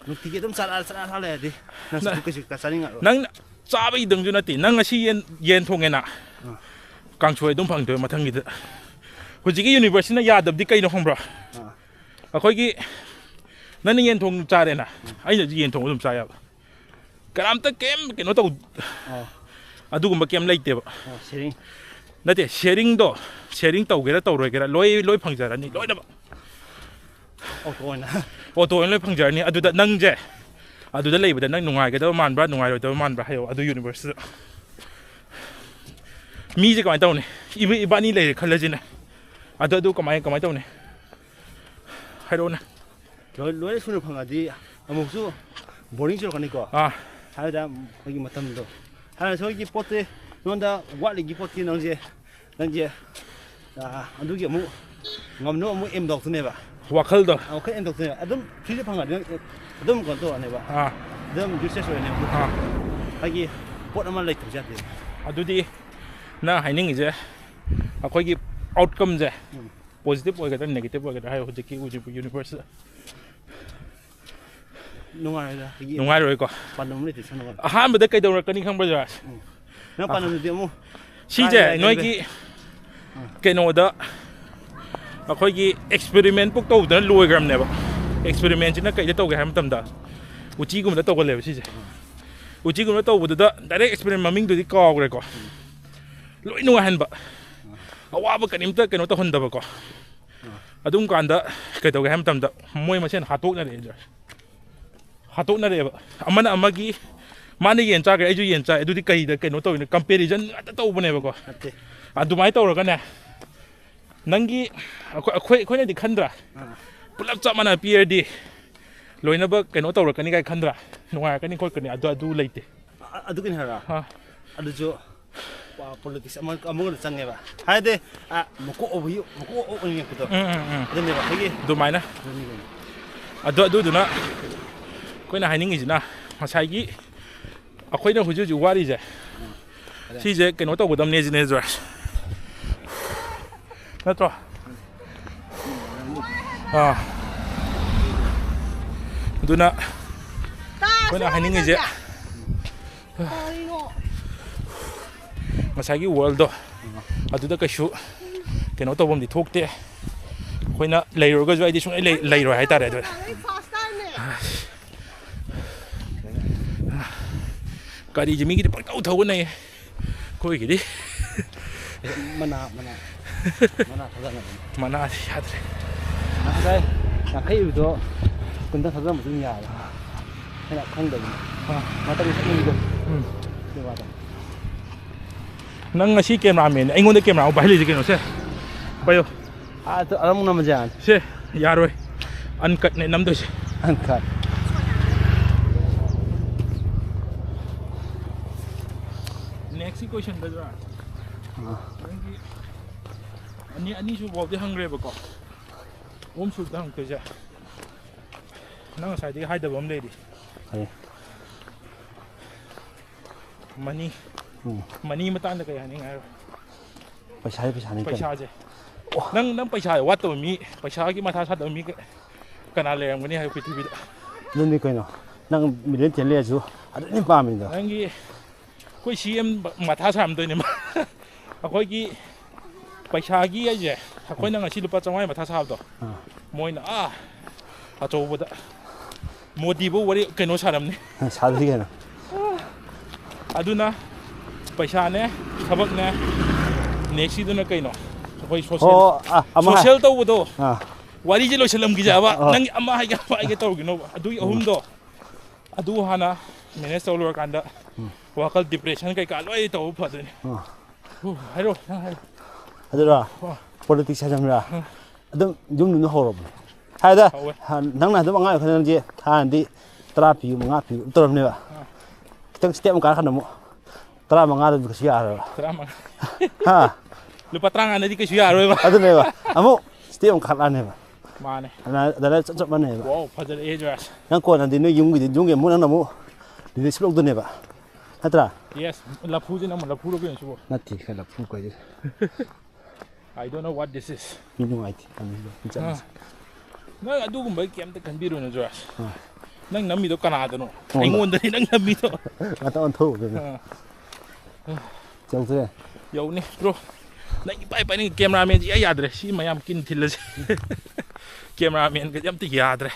ꯅꯨꯡꯇꯤꯒꯤ ꯑꯗꯨꯝ ꯆꯠꯂ ꯆꯠꯂ ꯆꯠꯂ ꯂꯩꯔꯗꯤ ꯅꯪ ꯅ- ꯀꯩꯁꯨ ꯆꯥꯅꯤꯡꯉꯛꯑꯔꯣꯏ꯫ ꯅꯪ ꯆꯥꯕꯒꯤꯗꯪꯁꯨ ꯅꯠꯇꯦ, ꯅꯪ ꯉꯁꯤ ꯌꯦꯟ ꯌꯦꯟ ꯊꯣꯡꯉꯦꯅ, ꯑꯥ꯫ ꯀꯥꯡꯁꯣꯏ ꯑꯗꯨꯝ ꯐꯪꯗꯣꯏꯕ ꯃꯊꯪꯒꯤꯗ꯫ ꯍꯧꯖꯤꯛꯀꯤ ꯌꯨꯅꯤꯚꯔꯁꯁꯤꯅ ꯌꯥꯗꯕꯗꯤ ꯀꯩꯅꯣ ꯈꯪꯕ꯭ꯔꯣ? ꯑꯥ꯫ ꯑꯩꯈꯣꯏꯒꯤ ꯅꯪꯅ ꯌꯦꯟ ꯊꯣꯡ ꯆꯥꯔꯦꯅ, ꯑꯩꯅꯁꯨ ꯌꯦꯟ ꯊꯣꯡ ꯑꯗꯨꯝ ꯆꯥ ꯌꯥꯕ꯫ ꯀꯅꯥꯝꯇ ꯀꯩꯝ ꯀꯩꯅꯣ ꯇꯧ ꯑꯥ꯫ ꯑꯗꯨꯒꯨꯝꯕ ꯀꯩꯝ ꯂꯩꯇꯦꯕ꯫ ꯑꯥ, ꯁꯦꯔꯤꯡ꯫ ꯅꯠꯇꯦ, ꯁꯦꯔꯤꯡꯗꯣ, ꯁꯦꯔꯤꯡ ꯇꯧꯒꯦꯔꯥ ꯇꯧꯔꯣꯏꯒꯦꯔꯥ ꯂꯣꯏ ꯂꯣꯏ ꯐꯪꯖꯔꯅꯤ ꯂꯣꯏꯅꯃꯛ꯫ ꯑꯣꯇꯣ ꯑꯣꯏꯅ꯫ ꯑꯣꯇꯣ ꯑꯣꯏꯅ ꯂꯣꯏ ꯐꯪꯖꯔꯅꯤ꯫ ꯑꯗꯨꯗ ꯅꯪꯁꯦ, ꯑꯗꯨꯗ ꯂꯩꯕꯗ ꯅꯪ ꯅꯨꯡꯉꯥꯏꯒꯗꯕ ꯃꯥꯟꯕ꯭ꯔꯥ ꯅꯨꯡꯉꯥꯏꯔꯣꯏꯗꯕ ꯃꯥꯟꯕ꯭ꯔꯥ ꯍꯥꯏꯌꯣ ꯑꯗꯨ ꯌꯨꯅꯤꯚꯔꯁꯇꯨꯗ꯫ ꯃꯤꯁꯦ ꯀꯃꯥꯏꯅ ꯇꯧꯅꯤ? ꯏꯕ- ꯏꯕꯥꯅꯤ ꯂꯩꯔꯦ ꯈꯜꯂꯁꯤꯅꯦ꯫ ꯑꯗꯣ ꯑꯗꯨ ꯀꯃꯥꯏ ꯀꯃꯥꯏꯅ ꯇꯧꯅꯤ? ꯍꯥꯏꯔꯛꯑꯣꯅꯦ꯫ ꯂꯣꯏ- ꯂꯣꯏꯅ ꯁꯨꯅ ꯐꯪꯉꯗꯤ ꯑꯃꯨꯛꯁꯨ ꯕꯣꯔꯤꯡ ꯆꯨꯔꯛꯀꯅꯤꯀꯣ꯫ ꯑꯥ꯫ ꯍꯥꯏꯕꯗ ꯑꯩꯈꯣꯏꯒꯤ ꯃꯇꯝꯗꯣ, ꯍꯥꯏꯕꯗ ꯁꯣꯏꯒꯤ ꯄꯣꯠꯁꯦ ꯅꯉꯣꯟꯗ ꯋꯥꯠꯂꯤꯒꯤ ꯄꯣꯠꯁꯦ ꯅꯪꯁꯦ, ꯅꯪꯁꯦ, ꯑꯥ, ꯑꯗꯨꯒꯤ ꯑꯃꯨꯛ ꯉꯝꯅꯕ ꯑꯃꯨꯛ ꯑꯦꯝ ꯇꯧꯔꯛꯇꯣꯏꯅꯦꯕ꯫ ꯋꯥꯈꯜꯗꯣ꯫ ꯑꯥ, ꯋꯥꯈꯜ ꯑꯦꯝ ꯇꯧꯔꯛꯇꯣꯏꯅꯦꯕ꯫ ꯑꯗꯨꯝ ꯐ꯭ꯔꯤꯗ ꯐꯪꯉꯗꯤ ꯅꯪ ꯑꯗꯨꯝ ꯀꯩꯅꯣ ꯇꯧꯔꯛꯑꯅꯦꯕ꯫ ꯑꯥ꯫ ꯑꯗꯨꯝ ꯌꯨꯁꯂꯦꯁ ꯑꯣꯏꯔꯅꯦꯕ꯫ ꯑꯥ꯫ ꯍꯥꯏꯗꯤ ꯄꯣꯠ ꯑꯃ ꯂꯩꯇꯕꯁꯨ ꯌꯥꯗꯦ꯫ ꯑꯗꯨꯗꯤ ꯅꯪ ꯍꯥꯏꯅꯤꯡꯉꯤꯁꯦ ꯑꯩꯈꯣꯏꯒꯤ ꯑꯥꯎꯠꯀꯝꯁꯦ ꯎꯝ꯫ ꯄꯣꯖꯤꯇꯤꯚ ꯑꯣꯏꯒꯗ꯭ꯔꯥ ꯅꯦꯒꯦꯇꯤꯚ ꯑꯣꯏꯒꯗ꯭ꯔꯥ ꯍꯥꯏꯌꯣ ꯍꯧꯖꯤꯛꯀꯤ ꯍꯧꯖꯤꯛ ꯌꯨꯅꯤꯚꯔꯁꯁꯤꯗ꯫ ꯅꯨꯡꯉꯥꯏꯔꯣꯏꯗ, ꯑꯩꯒꯤ ꯅꯨꯡꯉꯥꯏꯔꯣꯏꯀꯣ꯫ ꯄꯥꯟꯗꯝ ꯑꯃ ꯂꯩꯇꯦ, ꯁꯨꯝ ꯅꯨꯡꯉꯥꯏꯔꯣꯏ꯫ ꯑꯍꯥꯟꯕꯗ ꯀꯩꯗꯧꯔꯛꯀꯅꯤ ꯈꯪꯕ꯭ꯔꯥ ꯖꯣꯔꯥꯖ? ꯎꯝ꯫ ꯅꯪ ꯄꯥꯟꯗꯝꯗꯨꯗꯤ ꯑꯃꯨꯛ ꯁꯤꯁꯦ ꯀꯥꯏ ꯂꯩ, ꯀꯥꯏ ꯂꯩ? ꯅꯣꯏꯒꯤ ꯑꯥ꯫ ꯀꯩꯅꯣꯗ ꯑꯩꯈꯣꯏꯒꯤ ꯑꯦꯛꯁꯄꯦꯔꯤꯃꯦꯟ ꯄꯨꯛ ꯇꯧꯗꯅ ꯂꯣꯏꯈ꯭ꯔꯕꯅꯦꯕ꯫ ꯑꯦꯛꯁꯄꯦꯔꯤꯃꯦꯟꯁꯤꯅ ꯀꯩꯗ ꯇꯧꯒꯦ ꯍꯥꯏꯕ ꯃꯇꯝꯗ ꯎꯆꯤꯒꯨꯝꯕꯗ ꯇꯧꯒꯜꯂꯦꯕ ꯁꯤꯁꯦ꯫ ꯎꯆꯤꯒꯨꯝꯕꯗ ꯇꯧꯕꯗꯨꯗ ꯗꯥꯏꯔꯦꯛ ꯑꯦꯛꯁꯄꯦꯔꯤꯃꯦꯟ ꯃꯃꯤꯡꯗꯨꯗꯤ ꯀꯥꯎꯈ꯭ꯔꯦꯀꯣ꯫ ꯂꯣꯏ ꯅꯨꯡꯉꯥꯏꯍꯟꯕ, ꯑꯋꯥꯕ ꯀꯔꯤꯝꯇ ꯀꯩꯅꯣ ꯇꯧꯍꯟꯗꯕꯀꯣ꯫ ꯑꯗꯨꯝ ꯀꯥꯟꯗ ꯀꯩꯗꯧꯒꯦ ꯍꯥꯏꯕ ꯃꯇꯝꯗ ꯃꯣꯏ ꯃꯁꯦꯟ ꯍꯥꯠꯇꯣꯛꯅꯔꯛꯑꯦ ꯖꯣꯔꯥꯖ꯫ ꯍꯥꯠꯇꯣꯛꯅꯔꯛꯑꯦꯕ꯫ ꯑꯃꯅ ꯑꯃꯒꯤ ꯃꯥꯅ ꯌꯦꯟ ꯆꯥꯈ꯭ꯔꯦ, ꯑꯩꯁꯨ ꯌꯦꯟ ꯆꯥꯏ, ꯑꯗꯨꯗꯤ ꯀꯩꯗ ꯀꯩꯅꯣ ꯇꯧꯔꯤꯅꯣ? ꯀꯝꯄꯦꯔꯤꯖꯟ ꯉꯥꯛꯇ ꯇꯧꯕꯅꯦꯕꯀꯣ꯫ ꯅꯠꯇꯦ꯫ ꯑꯗꯨꯃꯥꯏꯅ ꯇꯧꯔꯒꯅꯦ, ꯅꯪꯒꯤ ꯑꯩꯈꯣꯏ ꯑꯩꯈꯣꯏ ꯑꯩꯈꯣꯏꯅꯗꯤ ꯈꯟꯗ꯭ꯔꯥ? ꯑꯥ꯫ ꯄꯨꯂꯞ ꯆꯞ ꯃꯥꯟꯅ ꯄꯤꯔꯗꯤ ꯂꯣꯏꯅꯃꯛ ꯀꯩꯅꯣ ꯇꯧꯔꯛꯀꯅꯤ ꯀꯥꯏ ꯈꯟꯗ꯭ꯔꯥ? ꯅꯨꯡꯉꯥꯏꯔꯛꯀꯅꯤ ꯈꯣꯠꯀꯅꯤ, ꯑꯗꯨ ꯑꯗꯨ ꯂꯩꯇꯦ꯫ ꯑ- ꯑꯗꯨꯒꯤꯅꯤ ꯍꯥꯏꯔ꯫ ꯑꯥ꯫ ꯑꯗꯨꯁꯨ ꯄꯣꯂꯤꯇꯤꯛꯁ ꯑꯃ ꯑꯃꯒ ꯆꯪꯉꯦꯕ꯫ ꯍꯥꯏꯗꯤ, ꯑ, ꯃꯀꯣꯛ ꯑꯣꯏꯕ ꯃꯀꯣꯛ ꯑꯣꯏꯅ ꯌꯦꯛꯄꯗꯣ꯫ ꯎꯝ ꯎꯝ ꯎꯝ꯫ ꯑꯗꯨꯅꯦꯕ ꯑꯩꯈꯣꯏꯒꯤ꯫ ꯑꯗꯨꯃꯥꯏꯅ꯫ ꯑꯗꯨꯅꯤ ꯀꯩꯅꯣ꯫ ꯑꯗꯣ ꯑꯗꯨꯗꯨꯅ ꯑꯩꯈꯣꯏꯅ ꯍꯥꯏꯅꯤꯡꯉꯤꯁꯤꯅ, ꯉꯁꯥꯏꯒꯤ ꯑꯩꯈꯣꯏꯅ ꯍꯧꯖꯤꯛ ꯍꯧꯖꯤꯛ ꯋꯥꯔꯤꯁꯦ, ꯁꯤꯁꯦ ꯀꯩꯅꯣ ꯇꯧꯒꯗꯕꯅꯦ ꯁꯤꯅꯦ, ꯖꯣꯔꯖ꯫ ꯅꯠꯇ꯭ꯔꯣ? ꯑꯥ꯫ ꯑꯗꯨꯅ ꯑꯩꯈꯣꯏꯅ ꯍꯥꯏꯅꯤꯡꯉꯤꯁꯦ, ꯉꯁꯥꯏꯒꯤ ꯋꯥꯔꯜꯗꯣ ꯑꯗꯨꯗ ꯀꯩꯁꯨ ꯀꯩꯅꯣ ꯇꯧꯐꯝꯗꯤ ꯊꯣꯛꯇꯦ꯫ ꯑꯩꯈꯣꯏꯅ ꯂꯩꯔꯨꯔꯒꯁꯨ ꯑꯩꯗꯤ ꯁꯨꯡꯂꯩ ꯂꯩ- ꯂꯩꯔꯣꯏ ꯍꯥꯏꯇꯥꯔꯦ꯫ ꯑꯗꯨꯗ ꯒꯥꯔꯤꯁꯦ ꯃꯤꯒꯤꯗꯤ ꯄꯪꯊꯧ ꯊꯧꯒꯠꯅꯩ, ꯑꯩꯈꯣꯏꯒꯤꯗꯤ ꯃꯅꯥ ꯃꯅꯥ ꯃꯅꯥ ꯊꯥꯖꯅꯕꯅꯤ꯫ ꯃꯅꯥꯁꯤ ꯌꯥꯗ꯭ꯔꯦ꯫ ꯉꯁꯥꯏ ꯌꯥꯡꯈꯩ ꯑꯣꯏꯕꯗꯣ ꯀꯨꯟꯗ ꯊꯥꯖꯟꯕꯁꯨ ꯑꯗꯨꯝ ꯌꯥꯕ꯫ ꯑꯩꯅ ꯈꯪꯗꯕꯅꯤ꯫ ꯑꯥ꯫ ꯃꯇꯝ ꯆꯠꯅꯤꯡꯕꯗꯣ꯫ ꯎꯝ꯫ ꯑꯗꯨ ꯋꯥꯗ꯫ ꯅꯪ ꯉꯁꯤ ꯀꯦꯃꯦꯔꯥꯃꯦꯟ, ꯑꯩꯉꯣꯟꯗ ꯀꯦꯃꯦꯔꯥ ꯑꯃꯨꯛ ꯄꯥꯏꯍꯜꯂꯤꯁꯦ ꯀꯩꯅꯣ? ꯁꯦ, ꯄꯥꯏꯌꯣ꯫ ꯑꯥ, ꯑꯗꯨ ꯑꯃꯨꯛ ꯅꯝꯃꯁꯦ ꯌꯥꯅꯤ꯫ ꯁꯦ, ꯌꯥꯔꯣꯏ꯫ ꯑꯟꯀꯠꯅꯦ ꯅꯝꯗꯣꯏꯁꯦ꯫ ꯑꯟꯀꯠ꯫ ꯅꯦꯛꯁꯀꯤ ꯀꯣꯏꯁꯟꯗ ꯖꯣꯔꯥ꯫ ꯑꯥ꯫ ꯅꯪꯒꯤ ꯑꯅꯤ, ꯑꯅꯤꯁꯨ ꯐꯥꯎꯗꯤ ꯍꯪꯈ꯭ꯔꯦꯕꯀꯣ꯫ ꯑꯍꯨꯝ ꯁꯨꯕꯗ ꯍꯪꯉꯛꯇꯣꯏꯁꯦ꯫ ꯅꯪ ꯉꯁꯥꯏꯗꯒꯤ ꯍꯥꯏꯗꯕ ꯑꯃ ꯂꯩꯔꯤ꯫ ꯀꯔꯤ? ꯃꯅꯤ꯫ ꯎꯝ꯫ ꯃꯅꯤ ꯃꯇꯥꯡꯗ ꯀꯩ ꯍꯥꯏꯅꯤꯡꯉꯦ ꯍꯥꯏꯔꯣ? ꯄꯩꯁꯥꯒꯤ ꯄꯩꯁꯥꯅꯤ ꯀꯩꯅꯣ꯫ ꯄꯩꯁꯥꯁꯦ꯫ ꯅꯪ, ꯅꯪ ꯄꯩꯁꯥ ꯋꯥꯠꯇꯕ ꯃꯤ, ꯄꯩꯁꯥꯒꯤ ꯃꯊꯥ ꯁꯥꯗꯕ ꯃꯤ ꯀ-, ꯀꯅꯥ ꯂꯩꯔꯝꯒꯅꯤ ꯍꯥꯏꯕ ꯄ꯭ꯔꯤꯊꯤꯕꯤꯗ? ꯑꯗꯨꯅꯤ ꯀꯩꯅꯣ꯫ ꯅꯪ ꯃꯤꯂꯤꯌꯟ ꯇꯦꯟ ꯂꯩꯔꯁꯨ ꯑꯗꯨꯅꯤ ꯄꯥꯝꯃꯤꯗꯣ꯫ ꯅꯪꯒꯤ, ꯑꯩꯈꯣꯏ ꯁꯤ ꯑꯦꯝ ꯃꯊꯥ ꯁꯥꯔꯝꯗꯣꯏꯅꯦ ꯃꯥ꯫ ꯑꯩꯈꯣꯏꯒꯤ ꯄꯩꯁꯥꯒꯤ ꯍꯥꯏꯁꯦ, ꯑꯩꯈꯣꯏꯅ ꯉꯁꯤ ꯂꯨꯄꯥ ꯆꯥꯝꯃꯉꯥ ꯃꯊꯥ ꯁꯥꯕꯗꯣ, ꯑꯥ꯫ ꯃꯣꯏꯅ ꯑꯥ ꯑꯆꯧꯕꯗ ꯃꯣꯗꯤꯕꯨ ꯋꯥꯔꯤ ꯀꯩꯅꯣ ꯁꯥꯔꯝꯅꯤ꯫ ꯁꯥꯗ꯭ꯔꯤ ꯀꯩꯅꯣ꯫ ꯑꯗꯨꯅ ꯄꯩꯁꯥꯅꯦ, ꯊꯕꯛꯅꯦ, ꯅꯦꯛꯁꯀꯤꯗꯨꯅ ꯀꯩꯅꯣ? ꯑꯩꯈꯣꯏ ꯁꯣꯁꯦꯜ, ꯑꯣ, ꯑ-, ꯑꯃ ꯍꯥꯏ-, ꯁꯣꯁꯦꯜ ꯇꯧꯕꯗꯣ꯫ ꯑꯥ꯫ ꯋꯥꯔꯤꯁꯦ ꯂꯣꯏꯁꯤꯜꯂꯝꯈꯤꯁꯦ ꯍꯥꯏꯕ꯫ ꯑꯣ꯫ ꯅꯪ ꯑꯃ ꯍꯥꯏꯒꯦ, ꯑꯃ ꯍꯥꯏꯒꯦ ꯇꯧꯔꯨꯒꯤꯅꯣꯕ꯫ ꯑꯗꯨꯒꯤ ꯑꯍꯨꯝꯗꯣ, ꯑꯗꯨ ꯍꯥꯟꯅ ꯃꯦꯅꯦꯖ ꯇꯧ ꯂꯣꯏꯔꯀꯥꯟꯗ ꯋꯥꯈꯜ ꯗꯤꯄ꯭ꯔꯦꯁꯟ ꯀꯩꯀꯥ ꯂꯣꯏ ꯇꯧꯕ ꯐꯗꯣꯏꯅꯤ꯫ ꯑꯥ꯫ ꯍꯨ, ꯍꯥꯏꯔꯣ, ꯅꯪ ꯍꯥꯏꯔꯣ꯫ ꯑꯗꯨꯔꯣ? ꯄꯣꯂꯤꯇꯤꯛꯁ ꯍꯥꯏꯖꯟꯕ꯭ꯔꯥ? ꯑꯗꯨꯝ ꯌꯨꯝꯗꯨꯅ ꯍꯧꯔꯕꯅꯦ꯫ ꯍꯥꯏꯗ, ꯍꯧꯋꯦ꯫ ꯅꯪꯅ ꯑꯗꯨꯝ ꯑꯉꯥꯡ ꯑꯣꯏꯔꯤꯀꯥꯟꯗ ꯅꯪꯁꯦ ꯍꯥꯟꯅꯗꯤ ꯇꯔꯥ ꯄꯤꯌꯨ, ꯃꯉꯥ ꯄꯤꯌꯨ ꯑꯗꯨꯝ ꯇꯧꯔꯝꯅꯦꯕ꯫ ꯈꯤꯇꯪ ꯁ꯭ꯇꯦꯞ ꯑꯃ ꯀꯥꯔꯀꯥꯟꯗ ꯑꯃꯨꯛ ꯇꯔꯥ ꯃꯉꯥꯗ ꯀꯩꯁꯨ ꯌꯥꯔꯣꯏꯕ꯫ ꯇꯔꯥꯃꯉꯥ꯫ ꯍꯥ? ꯂꯨꯄꯥ ꯇꯔꯥꯃꯉꯥꯅꯗꯤ ꯀꯩꯁꯨ ꯌꯥꯔꯣꯏꯕ꯫ ꯑꯗꯨꯅꯦꯕ꯫ ꯑꯃꯨꯛ ꯁ꯭ꯇꯦꯞ ꯑꯃ ꯀꯥꯈꯠꯂꯛꯑꯅꯦꯕ꯫ ꯃꯥꯅꯦ꯫ ꯑꯗꯨꯃꯥꯏꯅ ꯑꯗꯨꯃꯥꯏꯅ ꯆꯞ ꯆꯞ ꯃꯥꯟꯅꯩꯕ꯫ ꯋꯥꯎ, ꯐꯖꯔꯛꯑꯦ ꯖꯣꯔꯥꯖ꯫ ꯅꯪ ꯀꯣꯟꯅꯗꯤ ꯅꯣꯏ ꯌꯨꯝꯒꯤꯗꯤ, ꯌꯨꯝꯒꯤ ꯑꯃꯨꯛ ꯅꯪꯅ ꯑꯃꯨꯛ ꯂꯤꯗꯔꯁꯤꯞ ꯂꯧꯗꯣꯏꯅꯦꯕ꯫ ꯅꯠꯇ꯭ꯔꯥ? ꯌꯦꯁ, ꯂꯐꯨꯁꯤꯅ ꯑꯃꯨꯛ ꯂꯐꯨꯔꯣ ꯀꯩꯅꯣ ꯁꯤꯕꯣ? ꯅꯠꯇꯦ, ꯈꯔ ꯂꯐꯨ ꯀꯣꯏꯁꯦ꯫ I don't know what this is. ꯃꯤ ꯅꯨꯡꯉꯥꯏꯇꯦ꯫ ꯑꯃꯨꯛ ꯆꯠꯂꯁꯤ꯫ ꯅꯪ ꯑꯗꯨꯒꯨꯝꯕꯒꯤ ꯀꯩꯝꯇ ꯈꯟꯕꯤꯔꯨꯅꯨ ꯖꯣꯔꯥꯖ꯫ ꯑꯥ꯫ ꯅꯪ ꯅꯝꯃꯤꯗꯣ ꯀꯅꯥꯗꯅꯣ? ꯑꯣ꯫ ꯑꯩꯉꯣꯟꯗꯅꯤ ꯅꯪ ꯅꯝꯃꯤꯗꯣ꯫ ꯉꯥꯛꯇꯪ ꯑꯣꯟꯊꯣꯛꯎꯒꯦ꯫ ꯑꯥ꯫ ꯆꯧꯁꯦ꯫ ꯌꯧꯅꯤ ꯕ꯭ꯔꯣ꯫ ꯅꯪ ꯏꯄꯥꯏ ꯄꯥꯏꯅꯤꯡ, ꯀꯦꯃꯦꯔꯥꯃꯦꯟꯁꯤ ꯏꯌꯥ ꯌꯥꯗ꯭ꯔꯦ꯫ ꯁꯤ ꯃꯌꯥꯝ ꯀꯤꯟ ꯊꯤꯜꯂꯁꯦ꯫ ꯀꯦꯃꯦꯔꯥꯃꯦꯟꯒꯗꯤ ꯑꯝꯇ ꯌꯥꯗ꯭ꯔꯦ꯫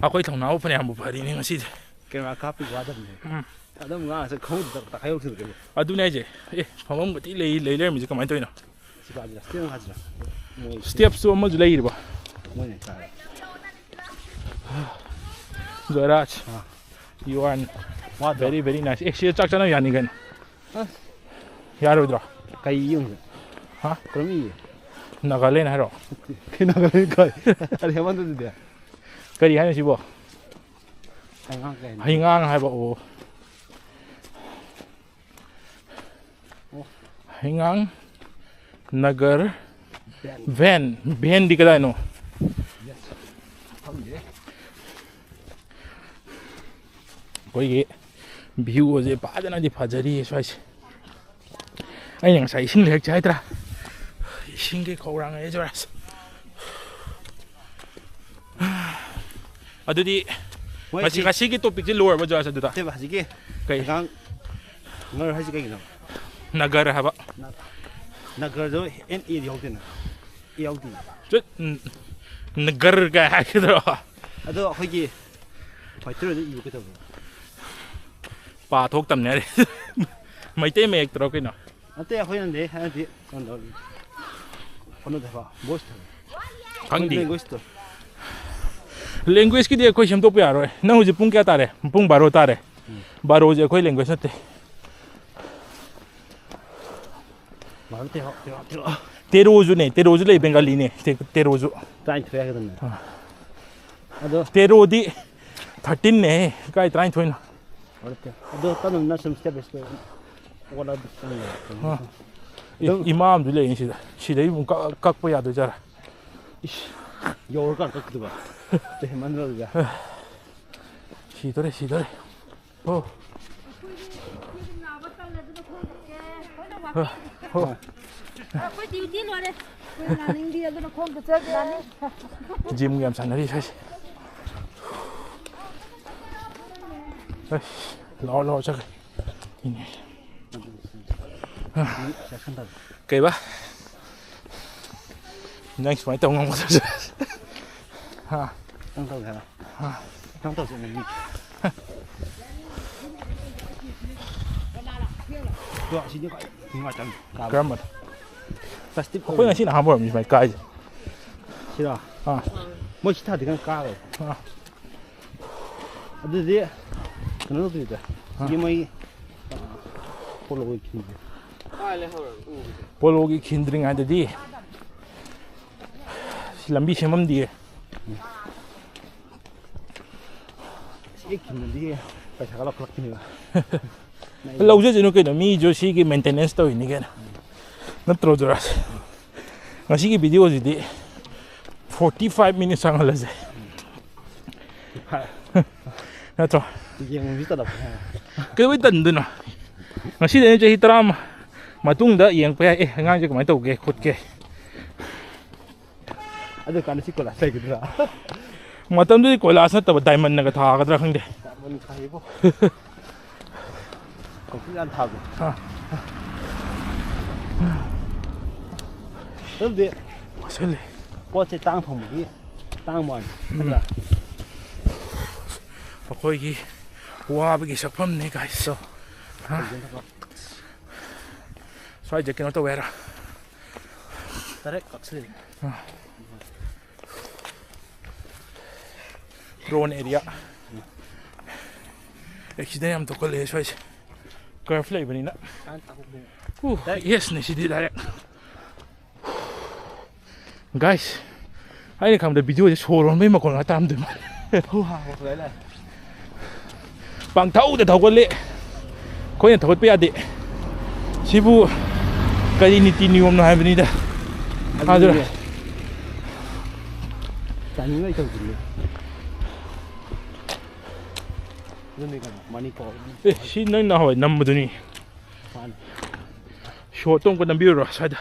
ꯑꯩꯈꯣꯏ ꯊꯧꯅꯥꯕꯨ ꯐꯅꯌꯥꯝꯕꯨ ꯐꯔꯤꯅꯦ ꯉꯁꯤꯗꯤ꯫ ꯀꯦꯃꯦꯔꯥ ꯀꯥꯞꯄꯤ ꯋꯥꯗꯕꯅꯦ꯫ ꯎꯝ꯫ ꯑꯗꯨꯝ ꯉꯥꯡꯉꯁꯦ ꯈꯪꯍꯧꯗ ꯇꯥꯛꯈꯥꯏꯍꯧꯈꯤꯕ ꯀꯩꯅꯣ꯫ ꯑꯗꯨꯅꯦ ꯍꯥꯏꯁꯦ꯫ ꯑꯦ, ꯐꯝꯐꯝꯒꯗꯤ ꯂꯩ, ꯂꯩ ꯂꯩꯔꯝꯃꯤꯁꯦ ꯀꯃꯥꯏꯅ ꯇꯧꯔꯤꯅꯣ? ꯁꯤ ꯀꯥꯁꯤꯔ? ꯁꯤ ꯀꯥꯁꯤꯔ? ꯃꯣꯏ ꯁ꯭ꯇꯦꯞꯁꯨ ꯑꯃꯁꯨ ꯂꯩꯔꯤꯕ꯫ ꯃꯣꯏꯅ ꯀꯥꯔꯦ꯫ ꯖꯣꯌꯔꯥꯖ, ꯑꯥ꯫ you are ꯋꯥꯗ꯭ꯔꯣ? very, very nice. ꯑꯦ, ꯁꯤꯗ ꯆꯥꯛ ꯆꯥꯅꯕ ꯌꯥꯅꯤ ꯀꯩꯅꯣ꯫ ꯑꯁ꯫ ꯌꯥꯔꯣꯏꯗ꯭ꯔꯣ? ꯀꯩ ꯌꯦꯡꯉꯨꯁꯦ? ꯍꯥ? ꯀꯔꯝ ꯌꯦꯡꯉꯦ? ꯅꯥꯒꯥꯂꯦꯟ ꯍꯥꯏꯔꯣ? ꯀꯩ ꯅꯥꯒꯥꯂꯦꯟ ꯀꯥꯏ? ꯑꯔꯦ, ꯍꯦꯃꯟꯗ ꯑꯗꯨꯗꯤ꯫ ꯀꯔꯤ ꯍꯥꯏꯅꯣ ꯁꯤꯕꯣ? ꯍꯩꯉꯥꯡ ꯀꯩ ꯍꯥꯏꯅꯣ? ꯍꯩꯉꯥꯡ ꯍꯥꯏꯕ, ꯑꯣ꯫ ꯑꯣ꯫ ꯍꯩꯉꯥꯡ ꯅꯒꯔ ꯚꯦꯟ꯫ ꯚꯦꯟ꯫ ꯚꯦꯟꯗꯤ ꯀꯗꯥꯏꯅꯣ? ꯈꯪꯗꯦ꯫ ꯑꯩꯈꯣꯏꯒꯤ view ꯑꯁꯦ ꯐꯖꯅꯗꯤ ꯐꯖꯔꯤꯌꯦ ꯁ꯭ꯋꯥꯏꯁꯦ꯫ ꯑꯩꯅ ꯉꯁꯥꯏ ꯏꯁꯤꯡ ꯂꯩꯔꯛꯁꯦ ꯍꯥꯏꯗ꯭ꯔꯥ? ꯏꯁꯤꯡꯒꯤ ꯈꯧꯔꯥꯡꯉꯦ ꯖꯣꯔꯥꯖ꯫ ꯑꯗꯨꯗꯤ ꯃꯣꯏ ꯉꯁꯤ, ꯁꯤ ꯉꯁꯤꯒꯤ topicꯁꯦ ꯂꯣꯏꯔꯕ ꯖꯣꯔꯥꯖ ꯑꯗꯨꯗ? ꯅꯠꯇꯦꯕ, ꯍꯧꯖꯤꯛꯀꯤ ꯀꯩ? ꯍꯩꯉꯥꯡ ꯅꯒꯔ ꯍꯥꯏꯁꯤ ꯀꯩꯒꯤꯅꯣ? ꯅꯒꯔ ꯍꯥꯏꯕ꯫ ꯅꯒꯔꯗꯣ N A D ꯌꯥꯎꯗꯦꯅ꯫ L D꯫ ꯆꯠ-, ꯎꯝ, ꯅꯒꯔ ꯀꯥꯏ ꯍꯥꯏꯒꯗ꯭ꯔꯣ? ꯑꯗꯣ ꯑꯩꯈꯣꯏꯒꯤ ꯃꯩꯇꯩꯂꯣꯟꯗ ꯏꯕ ꯀꯩꯗꯧꯕꯅꯣ? ꯄꯥ ꯊꯣꯛꯇꯝꯅꯦ ꯍꯥꯏꯔꯦ꯫ ꯃꯩꯇꯩ ꯃꯌꯦꯛꯇꯔꯣ ꯀꯩꯅꯣ? ꯅꯠꯇꯦ, ꯑꯩꯈꯣꯏꯅꯅꯦ ꯍꯥꯏꯔꯗꯤ ꯀꯩꯅꯣ ꯇꯧꯔꯤ꯫ ꯀꯩꯅꯣꯗ ꯍꯥꯏꯕ, voiceꯇ ꯍꯥꯏꯕ꯫ ꯈꯪꯗꯦ꯫ Languageꯇꯣ꯫ ꯂꯦꯡꯒ꯭ꯋꯦꯖꯀꯤꯗꯤ ꯑꯩꯈꯣꯏ ꯁꯦꯝꯗꯣꯛꯄ ꯌꯥꯔꯣꯏ꯫ ꯅꯪ ꯍꯧꯖꯤꯛ ꯄꯨꯡ ꯀꯌꯥ ꯇꯥꯔꯦ? ꯄꯨꯡ ꯕꯥꯔꯣ ꯇꯥꯔꯦ꯫ ꯕꯥꯔꯣꯁꯦ ꯑꯩꯈꯣꯏ ꯂꯦꯡꯒ꯭ꯋꯦꯖ ꯅꯠꯇꯦ꯫ ꯕꯥꯔꯣ ꯇꯦꯔꯣ, ꯇꯦꯔꯣ, ꯇꯦꯔꯣ꯫ ꯇꯦꯔꯣꯁꯨꯅꯦ, ꯇꯦꯔꯣꯁꯨ ꯂꯩ, ꯕꯦꯡꯒꯥꯂꯤꯅꯦ꯫ ꯇꯦ-, ꯇꯦꯔꯣꯁꯨ꯫ ꯇꯔꯥꯅꯤꯊꯣꯏ ꯍꯥꯏꯒꯗꯕꯅꯦ꯫ ꯑꯥ꯫ ꯑꯗꯣ ꯇꯦꯔꯣꯗꯤ ꯊꯥꯔꯇꯤꯟꯅꯦ, ꯀꯥꯏ ꯇꯔꯥꯅꯤꯊꯣꯏꯅꯣ? ꯅꯠꯇꯦ꯫ ꯑꯗꯣ ꯇꯞꯅ ꯇꯞꯅ ꯁꯨꯝ step by step ꯑꯣꯜꯂꯛꯑꯗꯤ ꯈꯪꯉꯦ꯫ ꯑꯥ꯫ ꯑꯦ, ꯑꯗꯨꯝ ꯏꯃꯥ ꯑꯃꯁꯨ ꯂꯩꯔꯤꯅꯤ ꯁꯤꯗ꯫ ꯁꯤꯗꯩ ꯑꯃꯨꯛ ꯀꯛ-, ꯀꯛꯄ ꯌꯥꯗꯣꯏꯖꯥꯔꯥ? ꯏꯁ, ꯌꯧꯔꯀꯥꯟ ꯀꯛꯇꯣꯏꯕ꯫ ꯍꯦꯟꯃꯟꯗ꯭ꯔꯣ ꯑꯗꯨꯗꯤ? ꯁꯤꯗꯣꯔꯦ, ꯁꯤꯗꯣꯔꯦ꯫ ꯑꯣ꯫ ꯑꯣ꯫ ꯑꯩꯈꯣꯏ duty ꯂꯣꯏꯔꯦ꯫ ꯑꯩꯈꯣꯏ running ꯗꯤ ꯑꯗꯨꯅ ꯈꯣꯡ ꯆꯠꯆꯒꯦ꯫ Running꯫ Gym ꯒ ꯌꯥꯝ ꯁꯥꯟꯅꯔꯤ ꯁ꯭ꯋꯥꯏꯁꯦ꯫ ꯑꯁ, ꯂꯥꯛꯑꯣ, ꯂꯥꯛꯑꯣ, ꯆꯠꯈ꯭ꯔꯦ꯫ ꯀꯩꯕ? ꯅꯪ ꯁꯨꯃꯥꯏꯅ ꯇꯧ ꯉꯝꯒꯗ꯭ꯔꯁꯨ꯫ ꯍꯥ? ꯅꯪ ꯇꯧꯒꯦ ꯍꯥꯏꯔꯣ? ꯍꯥ? ꯅꯪ ꯇꯧꯁꯦ, ꯅꯪꯒꯤ꯫ ꯑꯗꯣ ꯑꯁꯤꯗꯤ ꯈ꯭ꯋꯥꯏ ꯅꯨꯡꯉꯥꯏꯇꯕꯅꯤ꯫ ꯀꯥꯕ꯫ ꯀꯔꯝꯕꯅꯣ? Plastic ꯑꯩꯈꯣꯏ ꯇꯧꯕꯅꯤ꯫ ꯉꯁꯤꯅ ꯑꯍꯥꯟꯕ ꯑꯣꯏꯔꯝꯅꯤ ꯁꯨꯃꯥꯏꯅ ꯀꯥꯏꯁꯦ꯫ ꯁꯤꯔꯣ? ꯑꯥ꯫ ꯃꯣꯏ ꯁꯤ ꯊꯥꯗꯤ ꯀꯟꯅ ꯀꯥꯔꯣꯏ꯫ ꯑꯥ꯫ ꯑꯗꯨꯗꯤ ꯀꯩꯅꯣ ꯇꯧꯗꯣꯏꯗ꯫ ꯑꯥ꯫ ꯁꯤꯒꯤ ꯃꯣꯏ, ꯑ, ꯄꯣꯂꯣꯒꯤ ꯈꯤꯟꯗꯣ꯫ ꯄꯣꯂꯣꯒꯤ ꯈꯤꯟꯗ꯭ꯔꯤꯉꯩꯗꯗꯤ ꯁꯤ ꯂꯝꯕꯤ ꯁꯦꯝꯃꯝꯗꯤꯌꯦ꯫ ꯁꯤ ꯍꯦꯛ ꯈꯤꯟꯗꯗꯤ ꯄꯩꯁꯥꯒ ꯂꯧꯈꯠꯂꯛꯈꯤꯅꯦꯕ꯫ ꯂꯧꯖꯁꯅꯨ ꯀꯩꯅꯣ, ꯃꯤꯁꯨ ꯁꯤꯒꯤ maintenance ꯇꯧꯔꯤꯅꯤ ꯀꯩꯅꯣ꯫ ꯅꯠꯇ꯭ꯔꯣ ꯖꯣꯔꯥꯁ? ꯉꯁꯤꯒꯤ video ꯁꯤꯗꯤ forty five minutes ꯁꯥꯡꯍꯜꯂꯁꯦ꯫ ꯅꯠꯇ꯭ꯔꯣ? ꯌꯦꯡꯕꯁꯨ ꯇꯜꯂꯛꯄꯅꯦ꯫ ꯀꯩꯗꯧꯕꯩ ꯇꯟꯗꯣꯏꯅꯣ? ꯉꯁꯤꯗꯩꯅ ꯆꯍꯤ ꯇꯔꯥ ꯃꯇꯨꯡꯗ ꯌꯦꯡꯉꯛꯄ ꯌꯥꯏ꯫ ꯑꯦ, ꯑꯉꯥꯡꯁꯦ ꯀꯃꯥꯏꯅ ꯇꯧꯒꯦ ꯈꯣꯠꯀꯦ꯫ ꯑꯗꯨ ꯀꯥꯟꯗ ꯁꯤ ꯀꯣꯂꯥꯁ ꯂꯩꯒꯗ꯭ꯔꯥ? ꯃꯇꯝꯗꯨꯗꯤ ꯀꯣꯏꯂꯥꯁ ꯅꯠꯇꯕ diamond ꯅꯒ ꯊꯥꯒꯗ꯭ꯔꯥ ꯈꯪꯗꯦ꯫ Diamond ꯊꯥꯏꯕꯣ꯫ ꯀꯪꯀ꯭ꯔꯤꯠ ꯌꯥꯝ ꯊꯥꯕꯅꯦ꯫ ꯑꯥ꯫ ꯑꯗꯨꯕꯨꯗꯤ ꯃꯣꯠꯁꯜꯂꯦ꯫ ꯄꯣꯠꯁꯦ ꯇꯥꯡ ꯊꯣꯡꯕꯒꯤ ꯇꯥꯡꯕ ꯋꯥꯅꯤ꯫ ꯎꯝ꯫ ꯅꯠꯇ꯭ꯔꯥ? ꯑꯩꯈꯣꯏꯒꯤ ꯋꯥꯕꯒꯤ ꯁꯛꯐꯝꯅꯦ, guys꯫ ꯍꯥ? ꯁ꯭ꯋꯥꯏꯁꯦ ꯀꯩꯅꯣ ꯇꯧꯋꯦ ꯍꯥꯏꯔꯣ? ꯗꯥꯏꯔꯦꯛ ꯀꯛꯁꯤꯜꯂꯤ꯫ ꯑꯥ꯫ Prone area. Accident ꯌꯥꯝ ꯊꯣꯛꯀꯜꯂꯦ ꯁ꯭ꯋꯥꯏꯁꯦ, curve ꯂꯩꯕꯅꯤꯅ꯫ ꯎ, yes ꯅꯦ ꯁꯤꯗꯤ direct꯫ Guys, ꯑꯩꯅ ꯈꯪꯕꯗ video ꯁꯦ ꯁꯣꯔ ꯍꯣꯟꯕꯩ ꯃꯈꯣꯟ ꯉꯥꯛ ꯇꯥꯔꯝꯗꯣꯏ ꯃꯥꯜꯂꯦ꯫ ꯄꯪꯊꯧꯗ ꯊꯧꯒꯠꯂꯤ꯫ ꯑꯩꯈꯣꯏꯅ ꯊꯧꯒꯠꯄ ꯌꯥꯗꯦ꯫ ꯁꯤꯕꯨ ꯀꯔꯤ ꯅꯤꯇꯤ ꯅꯤꯌꯣꯝꯅꯣ ꯍꯥꯏꯕꯅꯤꯗ꯫ ꯑꯗꯨꯅꯦ꯫ ꯑꯗꯨꯅ timing ꯂꯩꯇꯕꯗꯨꯅꯦ꯫ ꯑꯗꯨꯅꯤ ꯀꯩꯅꯣ, ꯃꯅꯤꯄꯨꯔ꯫ ꯑꯦ, ꯁꯤ ꯅꯪ ꯅꯍꯥꯟꯋꯥꯏ ꯅꯝꯕꯗꯨꯅꯤ꯫ ꯃꯥꯅꯤ꯫ Shot ꯇꯣ ꯑꯃꯨꯛꯀ ꯅꯝꯕꯤꯔꯨꯔꯣ ꯁ꯭ꯋꯥꯏꯗ꯫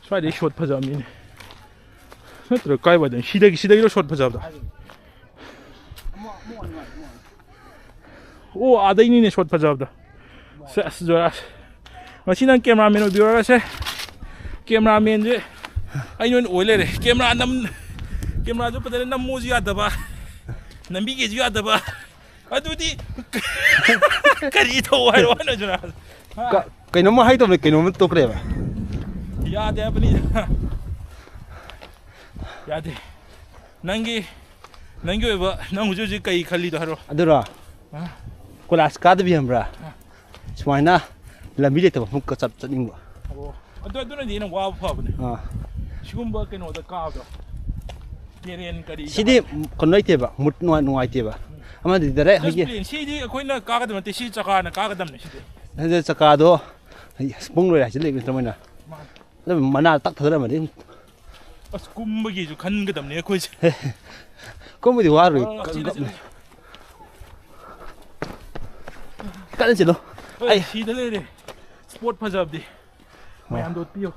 ꯁ꯭ꯋꯥꯏꯗꯩ shot ꯐꯖꯕꯅꯤꯅꯦ꯫ ꯅꯠꯇ꯭ꯔ ꯀꯥꯏ ꯋꯥꯏꯗꯅꯣ? ꯁꯤꯗꯒꯤ, ꯁꯤꯗꯒꯤꯔꯣ shot ꯐꯖꯕꯗꯣ? ꯑꯣ, ꯑꯥꯗꯩꯅꯤꯅꯦ shot ꯐꯖꯕꯗꯣ꯫ ꯁꯦꯁ, ꯖꯣꯔꯥꯁ꯫ ꯉꯁꯤ ꯅꯪ cameraman ꯑꯣꯏꯕꯤꯔꯣꯔꯁꯦ꯫ Cameraman ꯁꯦ ꯑꯩ ꯑꯣꯏꯅ ꯑꯣꯏ ꯂꯩꯔꯦ꯫ Camera ꯅꯝ-, camera ꯁꯨ ꯐꯖꯅ ꯅꯝꯃꯣꯁꯨ ꯌꯥꯗꯕ, ꯅꯝꯕꯤꯒꯦꯁꯨ ꯌꯥꯗꯕ꯫ ꯑꯗꯨꯗꯤ ꯀꯔꯤ ꯊꯧ ꯍꯥꯏꯔꯣ ꯍꯥꯏꯅꯣ, ꯖꯣꯔꯥꯁ? ꯍꯥ? ꯀ-, ꯀꯩꯅꯣꯝꯃ ꯍꯥꯏꯗꯧꯕꯅꯦ, ꯀꯩꯅꯣꯝꯃ ꯇꯣꯛꯈ꯭ꯔꯦꯕ꯫ ꯌꯥꯗꯦ ꯍꯥꯏꯕꯅꯤꯗ꯫ ꯌꯥꯗꯦ꯫ ꯅꯪꯒꯤ, ꯅꯪꯒꯤ ꯑꯣꯏꯕ, ꯅꯪ ꯍꯧꯖꯤꯛ ꯍꯧꯖꯤꯛ ꯀꯩ ꯈꯜꯂꯤꯗꯣ ꯍꯥꯏꯔꯣ꯫ ꯑꯗꯨꯔꯣ? ꯑ? ꯀꯣꯏꯂꯥꯁ ꯀꯥꯗꯕꯤ ꯈꯪꯕ꯭ꯔꯥ? ꯑ꯫ ꯁꯨꯃꯥꯏꯅ ꯂꯝꯕꯤ ꯂꯩꯇꯕ ꯃꯐꯝ ꯀ-, ꯆꯠ-, ꯆꯠꯅꯤꯡꯕ꯫ ꯑꯣ, ꯑꯗꯨ, ꯑꯗꯨꯅꯗꯤ ꯍꯦꯟꯅ ꯋꯥꯕ ꯐꯕꯅꯦ꯫ ꯑꯥ꯫ ꯁꯤꯒꯨꯝꯕ ꯀꯩꯅꯣꯗ ꯀꯥꯕꯗꯣ꯫ ꯇꯦꯔꯦꯟ ꯀꯔꯤ ꯁꯤꯗꯤ ꯀꯥꯕ꯫ ꯀꯩꯅꯣ ꯂꯩꯇꯦꯕ, ꯃꯨꯠ ꯅꯨꯡꯉꯥꯏ-, ꯅꯨꯡꯉꯥꯏꯇꯦꯕ꯫ ꯎꯝ꯫ ꯑꯃꯗꯤ direct just ꯍꯥꯏꯒꯤ plain꯫ ꯁꯤꯗꯤ ꯑꯩꯈꯣꯏꯅ ꯀꯥꯒꯗꯕ ꯅꯠꯇꯦ, ꯁꯤ ꯆꯀꯥꯅ ꯀꯥꯒꯗꯕꯅꯦ ꯁꯤꯗꯤ꯫ ꯑꯗꯨ ꯆꯀꯥꯗꯣ ꯁ꯭ꯄꯨꯡ ꯂꯣꯏꯔꯦ ꯍꯥꯏꯖꯤꯜꯂꯛꯏ ꯅꯠꯇ꯭ꯔ ꯃꯣꯏꯅ꯫ ꯃꯥꯅꯦ꯫ ꯑꯗꯨꯝ ꯃꯅꯥ ꯇꯛ ꯊꯥꯗꯔꯝꯃꯗꯤ꯫ ꯑꯁ, ꯀꯨꯝꯕꯒꯤꯁꯨ ꯈꯟꯒꯗꯕꯅꯦ ꯑꯩꯈꯣꯏꯁꯦ꯫ ꯀꯨꯝꯕꯗꯤ ꯋꯥꯔꯣꯏ꯫ ꯑꯣ, ꯀ-, ꯆꯤꯜꯂꯦ, ꯀ-, ꯆꯤꯜꯂꯦ꯫ ꯀꯟꯅ ꯆꯤꯜꯂꯣ꯫ ꯍꯣꯏ, ꯑꯩ ꯁꯤꯗ ꯂꯩꯔꯦ꯫ Spot ꯐꯖꯕꯗꯤ꯫ ꯑꯣ꯫ ꯃꯌꯥꯝꯗꯣ ꯎꯠꯄꯤꯌꯣ꯫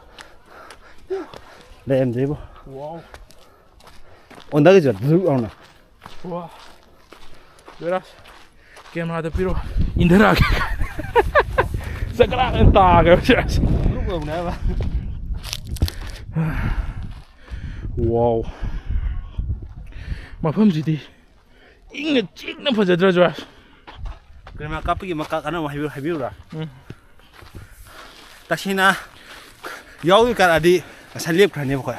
ꯂꯩꯔꯝꯗ꯭ꯔꯤꯕꯣ꯫ Wow꯫ ꯑꯣꯟꯊꯒꯤꯁꯦ ꯙꯨꯞ ꯂꯥꯎꯅ꯫ ꯋꯥ꯫ ꯖꯣꯏꯔꯥꯖ, camera ꯗ ꯄꯤꯔꯣ꯫ ꯏꯟꯊꯔꯛꯑꯒꯦ꯫ ꯆꯀ꯭ꯔꯥꯛ ꯇꯥꯈ꯭ꯔꯦꯕ ꯖꯣꯏꯔꯥꯖ꯫ ꯒ꯭ꯔꯨꯞ ꯌꯧꯅꯦ ꯍꯥꯏꯕ꯫ Wow꯫ ꯃꯐꯝꯁꯤꯗꯤ ꯏꯪꯅ ꯆꯤꯛꯅ ꯐꯖꯗ꯭ꯔꯥ ꯖꯣꯏꯔꯥꯖ? ꯀꯩꯅꯣ ꯀꯥꯞꯄꯒꯤ ꯃꯀꯥ ꯀꯥꯟꯅꯕ ꯍꯥꯏꯕꯤꯌꯨ-, ꯍꯥꯏꯕꯤꯌꯨꯔꯥ? ꯎꯝ꯫ ꯇꯁꯦꯡꯅ ꯌꯥꯎꯗꯣꯏ ꯀꯥꯔꯛꯑꯗꯤ ꯉꯁꯥꯏ ꯂꯦꯞꯈ꯭ꯔꯅꯦꯕ ꯑꯩꯈꯣꯏ꯫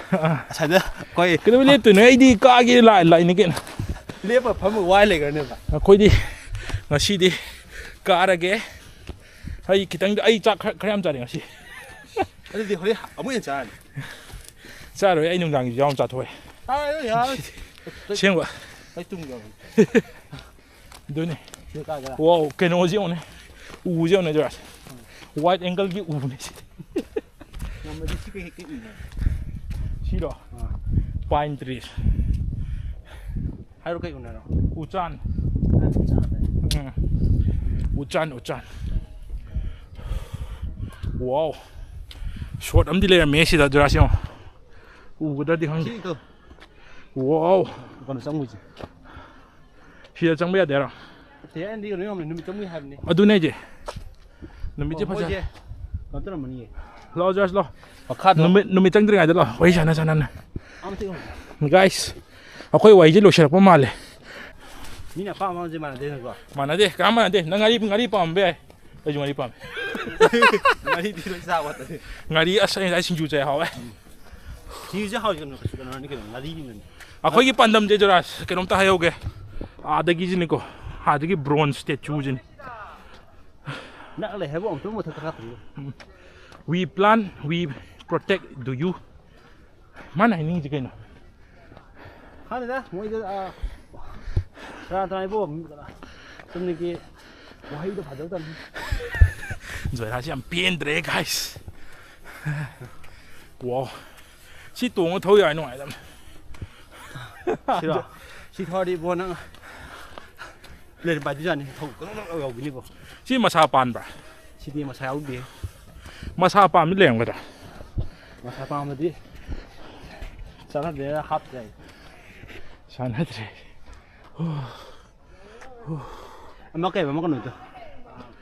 ꯑꯁꯥꯏꯗ ꯑꯩꯈꯣꯏ ꯀꯩꯗꯧꯕꯩ ꯂꯦꯞꯇꯣꯏꯅꯣ? ꯑꯩꯗꯤ ꯀꯥꯒꯦ ꯂꯥꯛ- ꯂꯥꯛꯏꯅꯤ ꯀꯩꯅꯣ꯫ ꯂꯦꯞꯄ ꯐꯝꯃ ꯋꯥꯏ ꯂꯩꯈ꯭ꯔꯅꯦꯕ꯫ ꯑꯩꯈꯣꯏꯗꯤ ꯉꯁꯤꯗꯤ ꯀꯥꯔꯒꯦ꯫ ꯑꯩ ꯈꯤꯇꯪꯗꯤ, ꯑꯩ ꯆꯥꯛ ꯈꯔ ꯈꯔ ꯌꯥꯝ ꯆꯥꯔꯦ ꯉꯁꯤ꯫ ꯑꯗꯨꯗꯤ ꯍꯣꯔꯦꯟ ꯑꯃꯨꯛ ꯍꯦꯟꯅ ꯆꯥꯔꯅꯤ꯫ ꯆꯥꯔꯣꯏ, ꯑꯩ ꯅꯨꯡꯗꯥꯡꯒꯤꯁꯨ ꯌꯥꯎꯅ ꯆꯥꯊꯣꯛꯑꯦ꯫ ꯆꯥꯔꯣꯏ, ꯌꯥꯔꯣꯏ꯫ ꯑꯁꯦꯡꯕ꯫ ꯑꯩ ꯇꯨꯝꯈ꯭ꯔꯕꯅꯤ꯫ ꯑꯗꯨꯅꯤ꯫ ꯁꯤꯗ ꯀꯥꯒꯦꯔꯥ? ꯋꯥꯎ, ꯀꯩꯅꯣꯁꯤ ꯌꯦꯡꯉꯨꯅꯦ꯫ ꯎꯁꯤ ꯌꯦꯡꯉꯨꯅꯦ ꯖꯣꯔꯥꯁ꯫ Wide angle ꯒꯤ ꯎꯅꯦ ꯁꯤ꯫ ꯉꯝꯃꯗꯤ ꯁꯤ ꯀꯩ ꯍꯦꯛ ꯀꯩ ꯎꯅꯣ? ꯁꯤꯔꯣ? ꯑꯥ꯫ Pine trees꯫ ꯍꯥꯏꯔꯣ, ꯀꯩ ꯎꯅꯔꯣ? ꯎꯆꯥꯟ꯫ ꯅꯪ ꯆꯥꯔꯦ꯫ ꯎꯝ꯫ ꯎꯆꯥꯟ, ꯎꯆꯥꯟ꯫ ꯋꯥꯎ꯫ Shot ꯑꯃꯗꯤ ꯂꯩꯔꯝꯃꯦ ꯁꯤꯗ ꯖꯣꯔꯥꯁ ꯌꯦꯡꯉꯣ꯫ ꯎꯒꯗ꯭ꯔꯗꯤ ꯈꯪꯗꯦ꯫ ꯁꯤꯗꯣ ꯋꯥꯎ꯫ ꯀꯩꯅꯣ ꯆꯪꯉꯨꯁꯦ꯫ ꯁꯤꯗ ꯆꯪꯕ ꯌꯥꯗꯦ ꯍꯥꯏꯔꯣ? ꯅꯠꯇꯦ, ꯑꯩꯅꯗꯤ ꯀꯩꯅꯣ ꯌꯧꯔꯝꯕꯅꯤ, ꯅꯨꯃꯤꯠ ꯆꯪꯉꯨꯏ ꯍꯥꯏꯕꯅꯤ꯫ ꯑꯗꯨꯅꯦ ꯍꯥꯏꯁꯦ꯫ ꯅꯨꯃꯤꯠꯁꯦ ꯑꯣ, ꯃꯣꯏꯁꯦ ꯐꯖ ꯀꯩꯅꯣ ꯇꯧꯔꯝꯃꯅꯤꯌꯦ꯫ ꯂꯥꯛꯑꯣ ꯖꯣꯔꯥꯁ ꯂꯥꯛꯑꯣ꯫ ꯃꯈꯥꯗꯣ ꯅꯨꯃꯤꯠ ꯅꯨꯃꯤꯠ ꯆꯪꯗ꯭ꯔꯤꯉꯩꯗ ꯂꯥꯛꯑꯣ, ꯋꯥꯔꯤ ꯁꯥꯟꯅ ꯁꯥꯟꯅꯅ꯫ ꯑꯝꯇ ꯌꯦꯡꯉꯨꯁꯦ꯫ Guys, ꯑꯩꯈꯣꯏ ꯋꯥꯔꯤꯁꯦ ꯂꯣꯏꯁꯤꯜꯂꯛꯄ ꯃꯥꯜꯂꯦ꯫ ꯃꯤꯅ ꯑꯄꯥꯝꯕ ꯑꯃꯁꯦ ꯃꯥꯟꯅꯗꯦꯅꯀꯣ꯫ ꯃꯥꯟꯅꯗꯦ, ꯀꯅꯥꯝ ꯃꯥꯟꯅꯗꯦ꯫ ꯅꯪ ꯉꯥꯔꯤ ꯉꯥꯔꯤ ꯄꯥꯝꯕ ꯌꯥꯏ, ꯑꯩꯁꯨ ꯉꯥꯔꯤ ꯄꯥꯝꯃꯦ꯫ ꯉꯥꯔꯤꯗꯤ ꯂꯣꯏ ꯆꯥꯕ ꯉꯥꯛꯇꯅꯤ꯫ ꯉꯥꯔꯤ ꯑꯁ ꯑꯩ ꯉꯁꯥꯏ ꯁꯤꯡꯖꯨ ꯆꯥꯏ, ꯍꯥꯎꯋꯦ꯫ ꯁꯤꯡꯖꯨꯁꯦ ꯍꯥꯎꯏ ꯀꯩꯅꯣ, ꯀꯩꯁꯨ ꯀꯩꯅꯣꯅꯤ ꯀꯩꯅꯣ, ꯉꯥꯔꯤꯅꯤꯅꯅꯦ꯫ ꯑꯩꯈꯣꯏꯒꯤ ꯄꯥꯟꯗꯝꯁꯦ ꯖꯣꯔꯥꯁ ꯀꯩꯅꯣꯝꯇ ꯍꯥꯏꯍꯧꯒꯦ꯫ ꯑꯥꯗꯒꯤꯁꯤꯅꯤꯀꯣ, ꯑꯥꯗꯒꯤ bronze statue ꯁꯤꯅꯤ꯫ ꯅꯛ ꯂꯩ ꯍꯥꯏꯕ ꯑꯃꯨꯛꯇꯪ ꯃꯊꯛꯇ ꯀꯥꯞꯄꯤꯌꯨ꯫ We plant, we protect, do you? ꯃꯥꯅ ꯍꯥꯏꯅꯤꯡꯉꯤꯁꯦ ꯀꯩꯅꯣ? ꯈꯪꯗꯦꯗ, ꯃꯣꯏꯗ, ꯑꯥ, ꯁꯦꯔꯥꯟ ꯇꯨꯔꯥꯟ ꯏꯕꯣ, ꯆꯨꯝꯅꯒꯤ ꯋꯥꯍꯩꯗꯣ ꯐꯖꯗꯕꯅꯤ꯫ ꯖꯣꯔꯥꯁꯤ ꯌꯥꯝ ꯄꯦꯟꯗ꯭ꯔꯦ guys꯫ Wow꯫ ꯁꯤ ꯇꯣꯡꯉ ꯊꯧ ꯌꯥꯔꯗꯤ ꯅꯨꯡꯉꯥꯏꯗꯕꯅꯤ꯫ ꯁꯤꯔꯣ? ꯁꯤ ꯊꯧꯔꯗꯤ ꯏꯕꯣ ꯅꯪ ꯂꯩꯔꯝ ꯄꯥꯏꯗꯣꯏꯖꯥꯠꯅꯤ꯫ ꯊꯧ ꯀꯪ ꯀꯪ ꯌꯥꯎꯈꯤꯅꯤꯀꯣ꯫ ꯁꯤ ꯃꯁꯥ ꯄꯥꯟꯕ꯭ꯔꯥ? ꯁꯤꯗꯤ ꯃꯁꯥ ꯌꯥꯎꯗꯦ꯫ ꯃꯁꯥ ꯄꯥꯟꯕ ꯂꯩꯔꯝꯒꯗ꯭ꯔꯥ? ꯃꯁꯥ ꯄꯥꯟꯕꯗꯤ ꯆꯠꯅꯗꯦ, ꯍꯥꯞꯇ꯭ꯔꯦ꯫ ꯁꯥꯟꯅꯗ꯭ꯔꯦ꯫ ꯑꯃ ꯀꯩꯕ ꯑꯃ ꯀꯩꯅꯣꯗꯣ,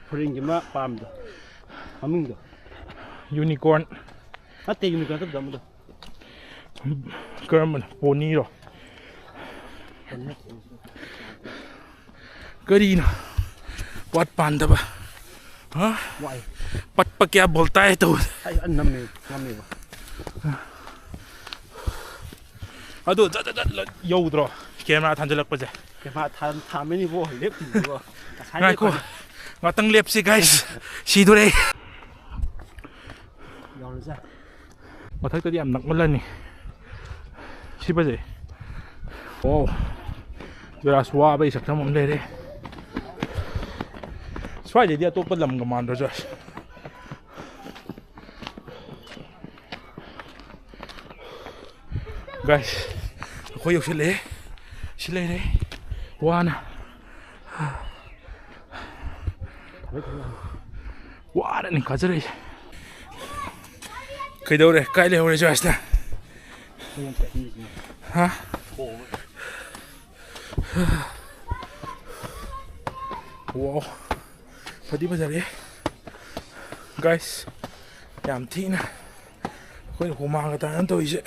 ꯐꯣꯔꯦꯟꯒꯤ ꯑꯃ ꯄꯥꯝꯕꯗꯣ, ꯃꯃꯤꯡꯗꯣ꯫ Unicorn꯫ ꯅꯠꯇꯦ, ꯌꯨꯅꯤꯀꯣꯔꯟ ꯅꯠꯇꯕꯗꯣ ꯑꯃꯗꯣ꯫ ꯀꯔꯝꯕꯅꯣ? Pony ꯔꯣ? ꯀꯔꯤꯅꯣ? ꯄꯥꯠ ꯄꯥꯟꯗꯕ꯫ ꯍꯥ? ꯋꯥꯏ꯫ ꯄꯠꯄ ꯀꯌꯥ ꯕꯣꯜꯇꯥꯏ ꯇꯧꯕ꯫ ꯑꯩ ꯐꯖꯅ ꯅꯝꯃꯦ, ꯅꯝꯃꯦꯕ꯫ ꯑꯗꯨ ꯖꯠ ꯖꯠ ꯖꯠ ꯌꯧꯗ꯭ꯔꯣ? ꯀꯦꯃꯦꯔꯥ ꯊꯥꯟꯖꯜꯂꯛꯄꯁꯦ꯫ ꯀꯦꯃꯦꯔꯥ ꯊꯥꯟ-, ꯊꯥꯟꯕꯅꯤꯕꯣ, ꯂꯦꯞꯇ꯭ꯔꯤꯕꯣ꯫ ꯉꯁꯥꯏ ꯉꯥꯏꯈꯣ, ꯂꯦꯞꯄꯅꯤ꯫ ꯉꯥꯛꯇꯪ ꯂꯦꯞꯁꯤ guys꯫ ꯁꯤꯗꯣꯔꯦ ꯑꯩ꯫ ꯌꯧꯔꯁꯦ꯫ ꯃꯊꯛꯇꯗꯤ ꯌꯥꯝ ꯅꯛꯃꯜꯂꯅꯤ꯫ ꯁꯤ ꯐꯖꯩ꯫ ꯋꯥꯎ꯫ ꯖꯣꯏꯔꯥꯖ ꯋꯥꯕꯒꯤ ꯁꯛꯇꯝ ꯑꯃ ꯂꯩꯔꯦ꯫ ꯁ꯭ꯋꯥꯏꯗꯩꯗꯤ ꯑꯇꯣꯞꯄ ꯂꯝꯒ ꯃꯥꯟꯗ꯭ꯔꯣ ꯖꯣꯏꯔꯥꯖ? Guys, ꯑꯩꯈꯣꯏ ꯌꯧꯁꯤꯜꯂꯛꯑꯦ꯫ ꯁꯤ ꯂꯩꯔꯦ꯫ ꯋꯥꯅ꯫ ꯋꯥꯅꯅꯤ ꯀꯥꯖꯔꯛꯏꯁꯦ꯫ ꯀꯩꯗꯧꯔꯦ? ꯀꯥꯏ ꯂꯩꯍꯧꯔꯦ ꯖꯣꯏꯔꯥꯖꯅ? ꯍꯥ? ꯋꯥꯎ꯫ ꯐꯗꯤ ꯐꯖꯔꯦ꯫ Guys, ꯌꯥꯝ ꯊꯤꯅ ꯑꯩꯈꯣꯏꯅ ꯍꯨꯃꯥꯡꯒ ꯇꯥꯗꯅ ꯇꯧꯔꯤꯁꯦ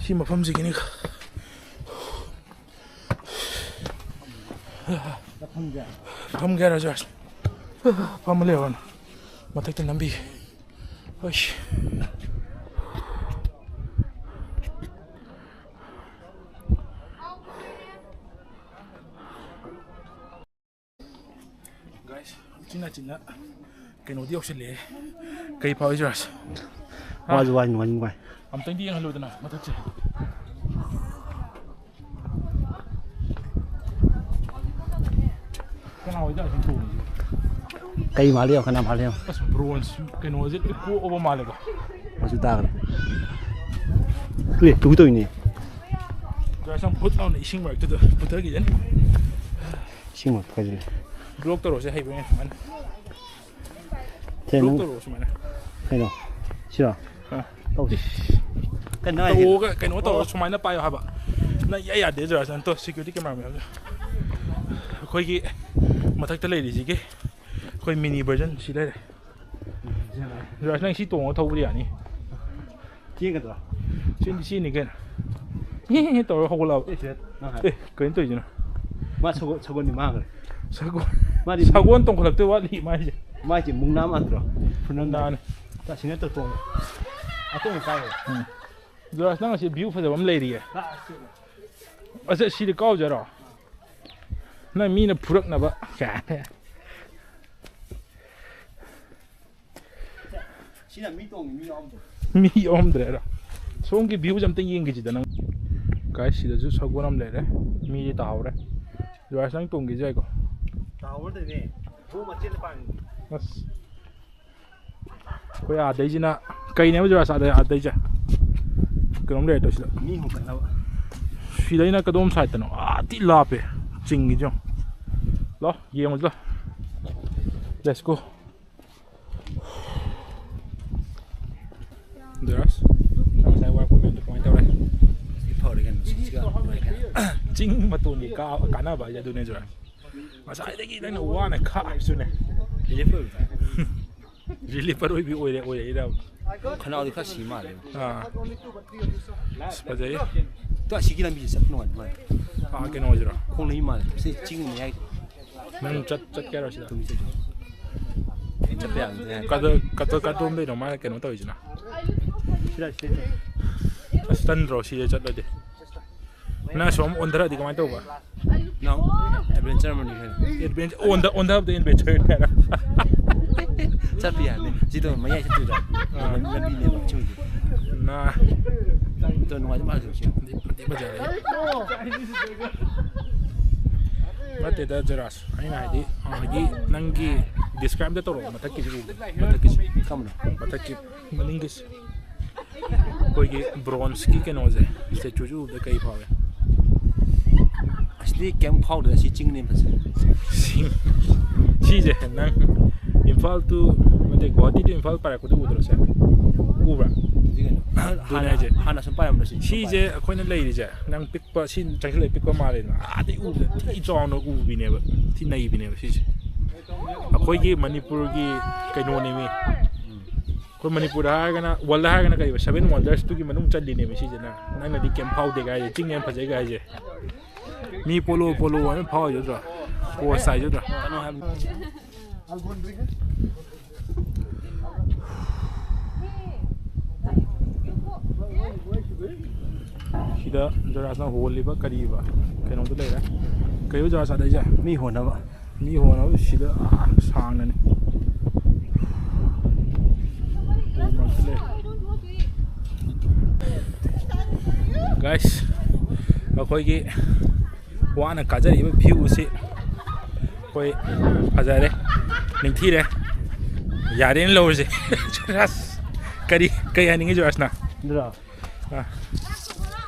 ꯁꯤ ꯃꯐꯝꯁꯤꯒꯤꯅꯤ꯫ ꯐꯝꯒꯦ ꯍꯥꯏꯔꯁꯨ ꯌꯥꯏ꯫ ꯐꯝꯃ ꯂꯩꯔꯣꯅ ꯃꯊꯛꯇ ꯅꯝꯕꯤꯒꯦ꯫ ꯍꯣꯏ꯫ Guys, ꯎꯆꯤꯟ ꯅꯥꯆꯤꯟꯅ ꯀꯩꯅꯣꯗꯤ ꯌꯧꯁꯤꯜꯂꯛꯑꯦ꯫ ꯀꯩ ꯐꯥꯎꯏ ꯖꯣꯏꯔꯥꯖ? ꯋꯥꯁꯨ ꯋꯥꯏ, ꯅꯨꯡꯉꯥꯏꯁꯨ ꯅꯨꯡꯉꯥꯏ꯫ ꯑꯝꯇꯪꯗꯤ ꯌꯦꯡꯍꯜꯂꯨꯗꯅ ꯃꯊꯛꯁꯦ꯫ ꯀꯅꯥ ꯑꯣꯏꯖꯥꯠꯅꯣ ꯁꯤ ꯇꯣꯡꯉꯤꯁꯤꯕꯣ? ꯀꯩ ꯃꯥꯜꯂꯤ ꯌꯦꯡꯉꯣ, ꯀꯅꯥ ꯃꯥꯜꯂꯤ ꯌꯦꯡꯉꯣ꯫ ꯑꯁ, bronze ꯀꯩꯅꯣꯁꯦ ꯂꯣꯏ ꯀꯣꯛꯑꯕ ꯃꯥꯜꯂꯦꯀꯣ꯫ ꯃꯆꯨ ꯇꯥꯈ꯭ꯔꯦ꯫ ꯑꯦ, ꯇꯨꯒꯤ ꯇꯧꯔꯤꯅꯦ꯫ ꯖꯣꯏꯔꯥꯖ, ꯌꯥꯝ ꯐꯨꯠ ꯂꯥꯎꯅ ꯏꯁꯤꯡ ꯃꯔꯛꯇꯨꯗ ꯄꯨꯊꯈꯤꯖꯅꯤ꯫ ꯏꯁꯤꯡ ꯃꯔꯛꯇ ꯀꯥꯏꯗꯅꯣ? Vlog ꯇꯧꯔꯣꯁꯦ ꯍꯩꯕ꯭ꯔꯥ ꯌꯦꯡꯉꯣ ꯁꯨꯃꯥꯏꯅ꯫ ꯁꯦ, vlog ꯅꯪ ꯇꯧꯔꯣ ꯁꯨꯃꯥꯏꯅ꯫ ꯀꯩꯅꯣ? ꯁꯤꯔꯣ? ꯑꯥ꯫ ꯇꯧꯁꯤ꯫ ꯀꯩꯅꯣ ꯍꯥꯏꯁꯦ? ꯇꯧꯔꯒ ꯀꯩꯅꯣ ꯇꯧꯔꯒ ꯑꯣ꯫ ꯁꯨꯃꯥꯏꯅ ꯄꯥꯏꯌꯣ ꯍꯥꯏꯕ꯫ ꯅꯪ ꯏꯌꯥ ꯌꯥꯗꯦ ꯖꯣꯏꯔꯥꯖ꯫ ꯇꯣ, security camera ꯃꯌꯥꯝꯁꯦ꯫ ꯑꯩꯈꯣꯏꯒꯤ ꯃꯊꯛꯇ ꯂꯩꯔꯤꯁꯤꯒꯤ ꯑꯩꯈꯣꯏ mini version ꯁꯤ ꯂꯩꯔꯦ꯫ ꯖꯣꯏꯔꯥꯖ, ꯅꯪ ꯁꯤ ꯇꯣꯡꯉꯒ ꯊꯧꯕꯗꯤ ꯌꯥꯅꯤ꯫ ꯆꯦꯟꯒꯗ꯭ꯔꯣ? ꯆꯦꯟꯗꯤ ꯆꯦꯟꯅꯤ ꯀꯩꯅꯣ꯫ ꯍꯦ ꯍꯦ ꯍꯦ ꯇꯧꯔꯒ ꯍꯧꯒꯠꯂꯛꯑꯕ꯫ ꯑꯦ, ꯁꯤꯗ ꯅꯪ ꯍꯥꯏ-, ꯑꯦ, ꯀꯩꯅꯣ ꯇꯧꯔꯤꯁꯤꯅ? ꯃꯥ ꯁꯒꯣꯜ, ꯁꯒꯣꯜꯗꯤ ꯃꯥꯡꯈ꯭ꯔꯦ꯫ ꯁꯒꯣꯜ, ꯃꯥꯗꯤ ꯁꯒꯣꯜ ꯇꯣꯡꯈꯠꯂꯛꯇꯣꯏ ꯋꯥꯠꯂꯤ ꯃꯥꯏꯁꯦ꯫ ꯃꯥꯏꯁꯦ ꯃꯨꯛꯅꯥ ꯃꯥꯟꯗ꯭ꯔꯣ? ꯐꯨꯅꯟꯗ꯫ ꯃꯨꯛꯅꯥꯅꯦ꯫ ꯇꯥꯁꯤꯅ ꯇꯧꯊꯣꯛꯑꯣ꯫ ꯑꯇꯣꯡꯕ ꯀꯥꯏꯌꯦ꯫ ꯎꯝ꯫ ꯖꯣꯔꯥꯖ, ꯅꯪ ꯑꯁꯤ view ꯐꯖꯕ ꯑꯃ ꯂꯩꯔꯤꯌꯦ꯫ ꯑꯁ, ꯁꯤꯗꯤ ꯀꯥꯎꯖꯔꯣ? ꯅꯪ ꯃꯤꯅ ꯐꯨꯔꯛꯅꯕ꯫ ꯁꯤꯅ ꯃꯤ ꯇꯣꯡꯉꯤ, ꯃꯤ ꯌꯥꯎꯗꯦ꯫ ꯃꯤ ꯌꯥꯎꯔꯝꯗ꯭ꯔꯦꯔꯣ? ꯁꯣꯝꯒꯤ viewꯁꯦ ꯑꯝꯇ ꯌꯦꯡꯈꯤꯁꯤꯗ ꯅꯪ꯫ Guys, ꯁꯤꯗꯁꯨ ꯁꯒꯣꯜ ꯑꯃ ꯂꯩꯔꯦ꯫ ꯃꯤꯗꯤ ꯇꯥꯍꯧꯔꯦ꯫ ꯖꯣꯔꯥꯖ, ꯅꯪ ꯇꯣꯡꯈꯤꯁꯦ ꯍꯥꯏꯀꯣ? ꯇꯥꯍꯧꯗꯣꯏꯅꯦ꯫ ꯊꯣꯡ ꯃꯆꯦꯠ ꯄꯥꯟꯒꯤ꯫ ꯑꯁ꯫ ꯑꯩꯈꯣꯏ ꯑꯥꯗꯩꯁꯤꯅ ꯀꯩꯅꯦꯕ ꯖꯣꯔꯥꯖ, ꯑꯥꯗꯩ, ꯑꯥꯗꯩꯁꯦ? ꯀꯩꯅꯣꯝ ꯂꯩꯔꯦ ꯇꯧꯁꯤꯗ꯫ ꯃꯤ ꯍꯣꯡꯒꯠꯅꯕ꯫ ꯁꯤꯗꯩꯅ ꯀꯗꯣꯝ sideꯇꯅꯣ? ꯑꯥ ꯊꯤ ꯂꯥꯞꯄꯦ꯫ ꯆꯤꯡꯒꯤꯁꯦ ꯌꯦꯡꯉꯣ꯫ ꯂꯥꯎ, ꯌꯦꯡꯉꯨꯁꯤ ꯂꯥꯎ꯫ Let's go꯫ ꯖꯣꯔꯥꯖ, ꯅꯪ ꯉꯁꯥꯏ ꯋꯥꯔꯛꯄ ꯃꯌꯥꯝꯗꯣ ꯀꯃꯥꯏꯅ ꯇꯧꯔꯦ? ꯁꯤ ꯐꯔꯦ ꯀꯩꯅꯣ, ꯁꯤꯁꯤꯒ ꯐꯔꯦ ꯀꯩꯅꯣ꯫ ꯆꯤꯡ ꯃꯇꯣꯟꯒꯤ ꯀꯥ-, ꯀꯥꯟꯅꯕ ꯍꯥꯏꯁꯦ ꯑꯗꯨꯅꯦ ꯖꯣꯔꯥꯖ꯫ ꯉꯁꯥꯏꯗꯒꯤ ꯅꯪꯅ ꯋꯥꯅ ꯈꯥꯛꯏꯁꯨꯅꯦ꯫ Relief ꯑꯣꯏꯕ ꯇꯥꯔꯦ꯫ Relief ꯑꯔꯣꯏꯕꯤ ꯑꯣꯏꯔꯦ, ꯑꯣꯏꯔꯛꯏꯔꯕ? ꯈꯅꯥꯎꯗꯤ ꯈꯔ ꯁꯤ ꯃꯥꯜꯂꯦ꯫ ꯑꯥ꯫ ꯑꯁ, ꯐꯖꯩ꯫ ꯇꯣ, ꯑꯁꯤꯒꯤ ꯂꯝꯕꯤꯁꯦ ꯆꯠꯄ ꯅꯨꯡꯉꯥꯏ ꯃꯥꯜꯂꯦ꯫ ꯑꯥ, ꯀꯩꯅꯣꯁꯤꯔꯣ? ꯈꯣꯡ ꯂꯩ ꯃꯥꯜꯂꯦ꯫ ꯁꯤ ꯆꯤꯡ ꯃꯌꯥꯏ꯫ ꯅꯪ ꯆꯠ-, ꯆꯠꯀꯦ ꯍꯥꯏꯔꯣ ꯁꯤꯗ? ꯆꯠꯄ ꯌꯥꯕꯅꯦ꯫ ꯀꯗ-, ꯀꯗ-, ꯀꯗꯣꯝꯗꯩꯅꯣ ꯃꯥꯅ ꯀꯩꯅꯣ ꯇꯧꯔꯤꯁꯤꯅ? ꯁꯤꯗ, ꯁꯤꯗ꯫ ꯑꯁ, ꯇꯟꯗ꯭ꯔꯣ ꯁꯤꯗ ꯆꯠꯂꯗꯤ? ꯅꯪ ꯑꯁꯣꯝ ꯑꯣꯟꯊꯔꯛꯑꯗꯤ ꯀꯃꯥꯏꯅ ꯇꯧꯕ? ꯅꯪ adventure ꯑꯃꯅꯤ ꯀꯩꯅꯣ꯫ Adventure, ꯑꯣꯟꯊ-, ꯑꯣꯟꯊꯕꯗ adventure ꯍꯥꯏꯔ? ꯆꯠꯄ ꯌꯥꯅꯤ꯫ ꯁꯤꯗꯣ ꯃꯌꯥꯏ ꯆꯠꯇꯣꯏꯗ꯭ꯔꯥ? ꯑꯥ꯫ ꯂꯝꯕꯤꯅꯦꯕ ꯁꯤꯕꯨꯗꯤ꯫ ꯅꯥ꯫ ꯑꯗꯣ ꯅꯨꯡꯉꯥꯏꯗꯤ ꯃꯥꯜꯂꯦ ꯁꯤ꯫ ꯐꯗꯤ ꯐꯖꯔꯦ꯫ ꯅꯠꯇꯦꯗ ꯖꯣꯔꯥꯖ, ꯑꯩꯅ ꯍꯥꯏꯗꯤ, ꯍꯧꯖꯤꯛ ꯅꯪꯒꯤ describeꯗ ꯇꯧꯔꯛꯑꯣ, ꯃꯊꯛꯀꯤꯁꯤ ꯎꯕ, ꯃꯊꯛꯀꯤꯁꯤ꯫ ꯀꯔꯝꯕꯅꯣ? ꯃꯊꯛꯀꯤ, ꯃꯅꯤꯡꯒꯤꯁꯤ꯫ ꯑꯩꯈꯣꯏꯒꯤ bronzeꯀꯤ ꯀꯩꯅꯣꯁꯦ, statueꯁꯦ ꯎꯕꯗ ꯀꯩ ꯐꯥꯎꯏ? ꯑꯁꯤꯗꯤ ꯀꯩꯝ ꯐꯥꯎꯗꯦ, ꯑꯁꯤ ꯆꯤꯡꯅꯦ ꯐꯖꯩ꯫ ꯆꯤꯡ꯫ ꯁꯤꯁꯦ ꯅꯪ ꯏꯝꯐꯥꯜ to, ꯅꯠꯇꯦ, ꯒꯨꯋꯥꯍꯥꯇꯤ to ꯏꯝꯐꯥꯜ ꯄꯥꯏꯔꯛꯄꯗ ꯎꯗ꯭ꯔꯣ ꯁꯦ? ꯎꯕ꯭ꯔꯥ? ꯑꯗꯨꯗꯤ ꯀꯩꯅꯣ? ꯑꯗꯨꯅꯦ ꯍꯥꯟꯅ, ꯍꯥꯏꯁꯦ꯫ ꯍꯥꯟꯅ ꯁꯨꯝ ꯄꯥꯏꯔꯝꯕ꯭ꯔꯥ ꯁꯤ? ꯁꯤꯁꯦ ꯑꯩꯈꯣꯏꯅ ꯂꯩꯔꯤꯁꯦ, ꯅꯪ ꯄꯤꯛꯄ, ꯁꯤ ꯆꯪꯁꯤꯜꯂꯒ ꯄꯤꯛꯄ ꯃꯥꯜꯂꯦꯗꯅ, ꯑꯥꯗꯩ ꯎꯕꯗ ꯊꯤ ꯆꯥꯎꯅ ꯎꯕꯤꯅꯦꯕ, ꯊꯤ ꯅꯩꯕꯤꯅꯦꯕ ꯁꯤꯁꯦ꯫ ꯑꯩꯈꯣꯏꯒꯤ ꯃꯅꯤꯄꯨꯔꯒꯤ ꯀꯩꯅꯣꯅꯦꯃꯤ꯫ ꯑꯩꯈꯣꯏ ꯃꯅꯤꯄꯨꯔꯗ ꯍꯥꯏꯔꯒꯅ, worldꯗ ꯍꯥꯏꯔꯒꯅ ꯀꯩꯕ, seven wondersꯇꯨꯒꯤ ꯃꯅꯨꯡ ꯆꯜꯂꯤꯅꯦꯕ ꯁꯤꯁꯤꯅ꯫ ꯅꯪꯅꯗꯤ ꯀꯩꯝ ꯐꯥꯎꯗꯦꯒ ꯍꯥꯏꯁꯦ, ꯆꯤꯡ ꯌꯥꯝ ꯐꯖꯩꯒ ꯍꯥꯏꯁꯦ꯫ ꯃꯤ ꯄꯣꯂꯣ ꯄꯣꯂꯣ ꯍꯥꯏꯅ ꯐꯥꯎꯔꯤꯗꯣ ꯅꯠꯇ꯭ꯔꯣ? ꯄꯣꯁ ꯇꯥꯏꯗꯣ ꯅꯠꯇ꯭ꯔꯣ? ꯁꯤꯗ ꯖꯣꯔꯥꯖꯅ ꯍꯣꯜꯂꯤꯕ ꯀꯔꯤꯕ ꯀꯩꯅꯣꯝꯗꯣ ꯂꯩꯔꯦ꯫ ꯀꯩꯕ ꯖꯣꯔꯥꯖ ꯑꯗꯩꯁꯦ? ꯃꯤ ꯍꯣꯟꯅꯕ꯫ ꯃꯤ ꯍꯣꯟꯅꯕ ꯁꯤꯗ, ꯑꯥ, ꯁꯥꯡꯅꯅꯤ꯫ ꯍꯣꯜ ꯃꯔꯛꯇ ꯂꯩꯔꯦ꯫ Guys, ꯑꯩꯈꯣꯏꯒꯤ ꯋꯥꯅ ꯀꯥꯖꯔꯤꯕ view ꯁꯤ ꯑꯩꯈꯣꯏ ꯐꯖꯔꯦ, ꯅꯤꯡꯊꯤꯔꯦ, ꯌꯥꯔꯦꯅ ꯂꯧꯔꯁꯦ꯫ ꯖꯣꯔꯥꯖ, ꯀꯔꯤ, ꯀꯔꯤ ꯍꯥꯏꯅꯤꯡꯉꯤ ꯖꯣꯔꯥꯖꯅ? ꯑꯗꯨꯔꯣ? ꯑꯥ꯫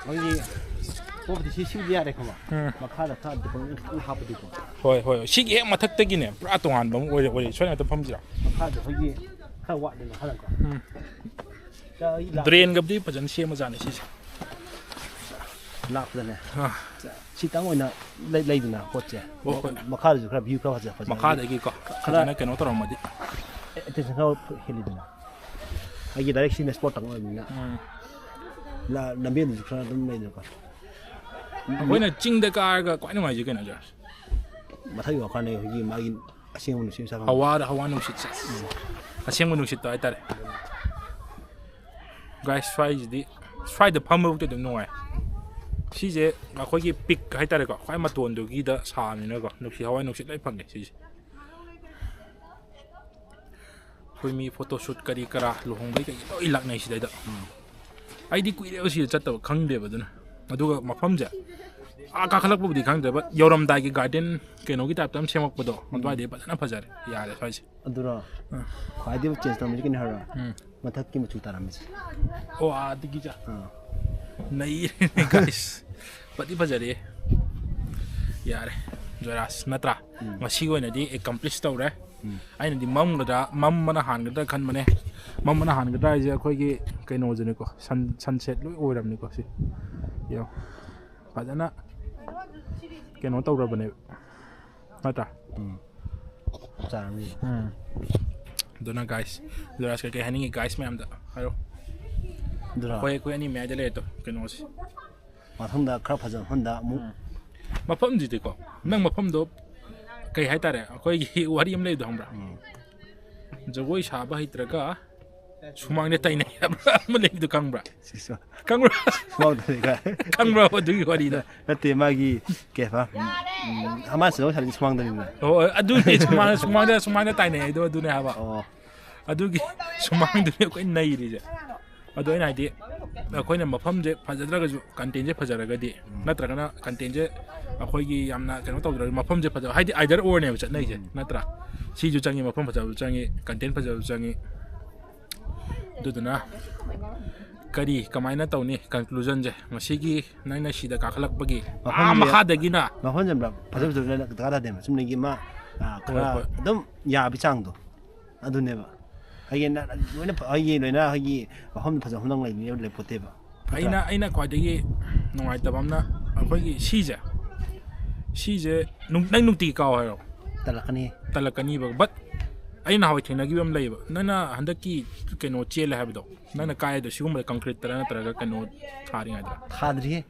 ꯑꯩꯈꯣꯏꯒꯤ ꯄꯣꯠꯇꯤ ꯁꯤ ꯁꯤꯕꯗꯤ ꯌꯥꯔꯦ ꯈꯪꯕ꯫ ꯎꯝ꯫ ꯃꯈꯥꯗ ꯈꯔ decoration ꯈꯤꯇꯪ ꯍꯥꯞꯄꯗꯤꯀꯣ꯫ ꯍꯣꯏ, ꯍꯣꯏ, ꯁꯤꯒꯤ ꯍꯦꯛ ꯃꯊꯛꯇꯒꯤꯅꯦ ꯄꯨꯔꯥ ꯇꯣꯉꯥꯟꯕ ꯑꯃ ꯑꯣꯏꯔꯦ, ꯑꯣꯏꯔꯦ꯫ ꯁ꯭ꯋꯥꯏ ꯉꯥꯛꯇ ꯐꯝꯁꯤꯔꯥ? ꯃꯈꯥꯗ ꯑꯩꯈꯣꯏꯒꯤ ꯈꯔ ꯋꯥꯠꯂꯤ ꯃꯈꯥꯗꯀꯣ꯫ ꯎꯝ꯫ ꯆꯥ, ꯑꯩ ꯂꯥꯛ- Drain ꯒꯕꯨꯗꯤ ꯐꯖꯅ ꯁꯦꯝꯃꯖꯥꯠꯅꯤ ꯁꯤꯁꯦ꯫ ꯂꯥꯛꯄꯗꯅꯦ꯫ ꯑꯥ꯫ ꯁꯤꯇꯪ ꯑꯣꯏꯅ ꯂꯩ-, ꯂꯩꯗꯅ ꯄꯣꯠꯁꯦ꯫ ꯍꯣꯏ, ꯍꯣꯏ꯫ ꯃꯈꯥꯗꯁꯨ ꯈꯔ view ꯈꯔ ꯐꯖ-, ꯐꯖꯅ ꯃꯈꯥꯗꯒꯤꯀꯣ, ꯈꯔ ꯐꯖꯅ ꯀꯩꯅꯣ ꯇꯧꯔꯝꯃꯗꯤ꯫ Attention ꯈꯔ ꯍꯦꯜꯂꯤꯗꯅ꯫ ꯑꯩꯒꯤ direct ꯁꯤꯅ spot ꯇꯪ ꯑꯣꯏꯕꯅꯤꯅ꯫ ꯎꯝ꯫ ꯂ-, ꯂꯝꯕꯦꯟꯗꯁꯨ ꯈꯔ ꯑꯗꯨꯝ ꯂꯩꯗꯅꯀꯣ꯫ ꯑꯩꯈꯣꯏꯅ ꯆꯤꯡꯗ ꯀꯥꯔꯒ ꯈ꯭ꯋꯥꯏ ꯅꯨꯡꯉꯥꯏꯖꯩ ꯀꯩꯅꯣ, ꯖꯣꯔꯥꯖ? ꯃꯊꯛꯀꯤ ꯋꯥꯈꯜꯅꯦ, ꯍꯧꯖꯤꯛꯀꯤ ꯃꯥꯒꯤ ꯑꯁꯦꯡꯕ ꯅꯨꯡꯁꯤꯠ ꯁꯥꯐꯝ꯫ ꯍꯋꯥꯗ, ꯍꯋꯥ ꯅꯨꯡꯁꯤꯠꯁꯦ꯫ ꯎꯝ꯫ ꯑꯁꯦꯡꯕ ꯅꯨꯡꯁꯤꯠꯇꯣ ꯍꯥꯏꯇꯥꯔꯦ꯫ Guys, ꯁ꯭ꯋꯥꯏꯁꯤꯗꯤ, ꯁ꯭ꯋꯥꯏꯗ ꯐꯝꯕꯕꯨꯛꯇꯤ ꯑꯗꯨꯝ ꯅꯨꯡꯉꯥꯏ꯫ ꯁꯤꯁꯦ ꯑꯩꯈꯣꯏꯒꯤ peak ꯍꯥꯏꯇꯥꯔꯦꯀꯣ, ꯈ꯭ꯋꯥꯏ ꯃꯇꯣꯟꯗꯨꯒꯤꯗ ꯁꯥꯕꯅꯤꯅꯀꯣ, ꯅꯨꯡꯁꯤꯠ, ꯍꯋꯥ ꯅꯨꯡꯁꯤꯠ ꯂꯣꯏ ꯐꯪꯉꯦ ꯁꯤꯁꯦ꯫ ꯑꯩꯈꯣꯏ ꯃꯤ photo shoot ꯀꯔꯤ ꯀꯔꯥ, ꯂꯨꯍꯣꯡꯕꯩ ꯀꯩ ꯂꯣꯏ ꯂꯥꯛꯅꯩ ꯁꯤꯗꯩꯗ꯫ ꯎꯝ꯫ ꯑꯩꯗꯤ ꯀꯨꯏꯔꯦꯕ ꯁꯤꯗ ꯆꯠꯇꯕ, ꯈꯪꯗꯦꯕ ꯑꯗꯨꯅ꯫ ꯑꯗꯨꯒ ꯃꯐꯝꯁꯦ ꯑꯥ ꯀꯥꯈꯠꯂꯛꯄꯕꯨꯗꯤ ꯈꯪꯗ꯭ꯔꯦ, but ꯌꯧꯔꯝꯗꯥꯏꯒꯤ garden ꯀꯩꯅꯣꯒꯤ type ꯇ ꯑꯃ ꯁꯦꯝꯃꯛꯄꯗꯣ, ꯎꯝ꯫ ꯑꯗꯨꯋꯥꯏꯗꯤ ꯐꯖꯅ ꯐꯖꯔꯦ, ꯌꯥꯔꯦ ꯁ꯭ꯋꯥꯏꯁꯦ꯫ ꯑꯗꯨꯔꯣ? ꯑꯥ꯫ ꯈ꯭ꯋꯥꯏꯗꯒꯤ change ꯇꯧꯔꯝꯃꯤꯁꯦ ꯀꯩꯅꯣ ꯍꯥꯏꯔꯣ? ꯎꯝ꯫ ꯃꯊꯛꯀꯤ ꯃꯆꯨ ꯇꯥꯔꯝꯃꯤꯁꯦ꯫ ꯑꯣ, ꯑꯥꯗꯒꯤ ꯆꯥ-, ꯑꯥ꯫ ꯅꯩꯔꯦꯅꯦ, guys꯫ ꯐꯗꯤ ꯐꯖꯔꯦ꯫ ꯌꯥꯔꯦ, ꯖꯣꯏꯔꯥꯖ, ꯅꯠꯇ꯭ꯔꯥ? ꯎꯝ꯫ ꯉꯁꯤꯒꯤ ꯑꯣꯏꯅꯗꯤ accomplish ꯇꯧꯔꯦ꯫ ꯎꯝ꯫ ꯑꯩꯅꯗꯤ ꯃꯝꯒꯗ꯭ꯔꯥ, ꯃꯝꯕꯅ ꯍꯥꯟꯒꯗ꯭ꯔꯥ ꯈꯟꯕꯅꯦ꯫ ꯃꯝꯕꯅ ꯍꯥꯟꯒꯗ꯭ꯔꯥ ꯍꯥꯏꯁꯦ ꯑꯩꯈꯣꯏꯒꯤ ꯀꯩꯅꯣꯁꯤꯅꯦꯀꯣ, sun-, sunset ꯂꯣꯏ ꯑꯣꯏꯔꯕꯅꯤꯀꯣ ꯁꯤ꯫ ꯌꯦꯡꯉꯣ꯫ ꯐꯖꯅ ꯀꯩꯅꯣ ꯇꯧꯔꯕꯅꯦꯕ꯫ ꯅꯠꯇ꯭ꯔꯥ? ꯎꯝ꯫ ꯆꯥꯔꯝꯅꯤ꯫ ꯎꯝ꯫ ꯑꯗꯨꯅ guys, ꯖꯣꯏꯔꯥꯖ ꯀꯩꯀꯩ ꯍꯥꯏꯅꯤꯡꯉꯤ guys ꯃꯌꯥꯝꯗ ꯍꯥꯏꯔꯣ꯫ ꯑꯗꯨꯔꯣ? ꯑꯩꯈꯣꯏ, ꯑꯩꯈꯣꯏ ꯑꯅꯤ ꯃꯌꯥꯏꯗ ꯂꯩꯔꯦ ꯇꯣ, ꯀꯩꯅꯣꯁꯦ꯫ ꯃꯐꯝꯗ ꯈꯔ ꯐꯖꯕ ꯃꯐꯝꯗ ꯑꯃꯨꯛ꯫ ꯎꯝ꯫ ꯃꯐꯝꯁꯤꯗꯤꯀꯣ, ꯅꯪ ꯃꯐꯝꯗꯣ ꯀꯩ ꯍꯥꯏꯇꯥꯔꯦ, ꯑꯩꯈꯣꯏꯒꯤ ꯋꯥꯔꯤ ꯑꯃ ꯂꯩꯕꯗꯣ ꯈꯪꯕ꯭ꯔꯥ? ꯎꯝ꯫ ꯖꯒꯣꯏ ꯁꯥꯕ ꯍꯩꯇ꯭ꯔꯒ ꯁꯨꯃꯥꯡꯗ ꯇꯥꯏꯅꯩ ꯍꯥꯏꯕ ꯑꯃ ꯂꯩꯕꯗꯣ ꯈꯪꯕ꯭ꯔꯥ? ꯁꯤꯁꯨ ꯈꯪꯕ꯭ꯔꯥ? ꯁꯨꯃꯥꯡꯗꯅꯤꯒ ꯈꯪꯕ꯭ꯔꯥ ꯑꯗꯨꯒꯤ ꯋꯥꯔꯤꯗꯣ? ꯅꯠꯇꯦ, ꯃꯥꯒꯤ ꯀꯩ ꯍꯥꯏꯕ, ꯎꯝ, ꯍꯃꯥꯟ ꯁꯅꯧ ꯁꯥꯔꯗꯤ ꯁꯨꯃꯥꯡꯗꯅꯤꯅ꯫ ꯑꯣ, ꯑꯗꯨꯅꯦ ꯁꯨꯃꯥꯡꯗ ꯁꯨꯃꯥꯡꯗ ꯁꯨꯃꯥꯡꯗ ꯇꯥꯏꯅꯩ ꯍꯥꯏꯗꯣ ꯑꯗꯨꯅꯦ ꯍꯥꯏꯕ꯫ ꯑꯣ ꯑꯗꯨꯒꯤ ꯁꯨꯃꯥꯡꯗꯨꯅꯦ ꯑꯩꯈꯣꯏ ꯅꯩꯔꯤꯁꯦ꯫ ꯑꯗꯣ ꯑꯩꯅ ꯍꯥꯏꯗꯤ ꯑꯩꯈꯣꯏꯅ ꯃꯐꯝꯁꯦ ꯐꯖꯗ꯭ꯔꯒꯁꯨ ꯀꯟꯇꯦꯟꯁꯦ ꯐꯖꯔꯒꯗꯤ, ꯅꯠꯇ꯭ꯔꯒꯅ ꯀꯟꯇꯦꯟꯁꯦ ꯑꯩꯈꯣꯏꯒꯤ ꯌꯥꯝꯅ ꯀꯩꯅꯣ ꯇꯧꯗ꯭ꯔꯒ ꯃꯐꯝꯁꯦ ꯐꯖꯕ, ꯍꯥꯏꯗꯤ ꯑꯥꯏꯗꯔ ꯑꯣꯔꯅꯦꯕ ꯆꯠꯅꯩꯁꯦ, ꯅꯠꯇ꯭ꯔꯥ? ꯁꯤꯁꯨ ꯆꯪꯉꯤ, ꯃꯐꯝ ꯐꯖꯕꯁꯨ ꯆꯪꯉꯤ, ꯀꯟꯇꯦꯟ ꯐꯖꯕꯁꯨ ꯆꯪꯉꯤ꯫ ꯑꯗꯨꯗꯨꯅ ꯀꯔꯤ ꯀꯃꯥꯏꯅ ꯇꯧꯅꯤ ꯀꯟꯀ꯭ꯂꯨꯖꯟꯁꯦ ꯉꯁꯤꯒꯤ ꯅꯪꯅ ꯁꯤꯗ ꯀꯥꯈꯠꯂꯛꯄꯒꯤ? ꯑꯥ, ꯃꯐꯝꯁꯦ ꯃꯈꯥꯗꯒꯤꯅ ꯃꯐꯝꯁꯦ ꯌꯥꯝ ꯐꯖ ꯐꯖꯕ ꯗꯔꯀꯥꯔ ꯇꯥꯗꯦꯕ, ꯆꯨꯝꯅꯒꯤ ꯑꯃ, ꯑꯥ, ꯈꯔ ꯍꯣꯏ꯫ ꯑꯗꯨꯝ ꯌꯥꯕꯒꯤ ꯆꯥꯡꯗꯣ ꯑꯗꯨꯅꯦꯕ꯫ ꯑꯩꯒꯤ ꯅ- ꯂꯣꯏꯅ ꯐ- ꯑꯩꯒꯤ ꯂꯣꯏꯅ ꯑꯩꯒꯤ ꯃꯐꯝ ꯐꯖꯕ ꯃꯐꯝꯗꯪ ꯂꯩꯕꯅꯦꯕ, ꯂꯩꯄꯣꯠꯇꯦꯕ꯫ ꯑꯩꯅ ꯑꯩꯅ ꯈ꯭ꯋꯥꯏꯗꯒꯤ ꯅꯨꯡꯉꯥꯏꯇꯕ ꯑꯃꯅ ꯑꯩꯈꯣꯏꯒꯤ ꯁꯤꯁꯦ, ꯁꯤꯁꯦ ꯅꯨꯡ- ꯅꯪ ꯅꯨꯡꯇꯤꯒꯤ ꯀꯥꯎ ꯍꯥꯏꯔꯣ? ꯇꯜꯂꯛꯀꯅꯤ꯫ ꯇꯜꯂꯛꯀꯅꯤꯕ꯫ ꯕꯠ ꯑꯩ ꯅꯍꯥꯟꯋꯥꯏ ꯊꯦꯡꯅꯈꯤꯕ ꯑꯃ ꯂꯩꯌꯦꯕ, ꯅꯪꯅ ꯍꯟꯗꯛꯀꯤ ꯀꯩꯅꯣ ꯆꯦꯜꯂꯦ ꯍꯥꯏꯕꯗꯣ, ꯅꯪꯅ ꯀꯥꯏꯗꯣ ꯁꯤꯒꯨꯝꯕꯗ ꯀꯪꯀ꯭ꯔꯤꯠꯇꯔ ꯅꯠꯇ꯭ꯔꯒ ꯀꯩꯅꯣ ꯊꯥꯔꯤꯉꯩꯗ? ꯊꯥꯗ꯭ꯔꯤꯍꯦ꯫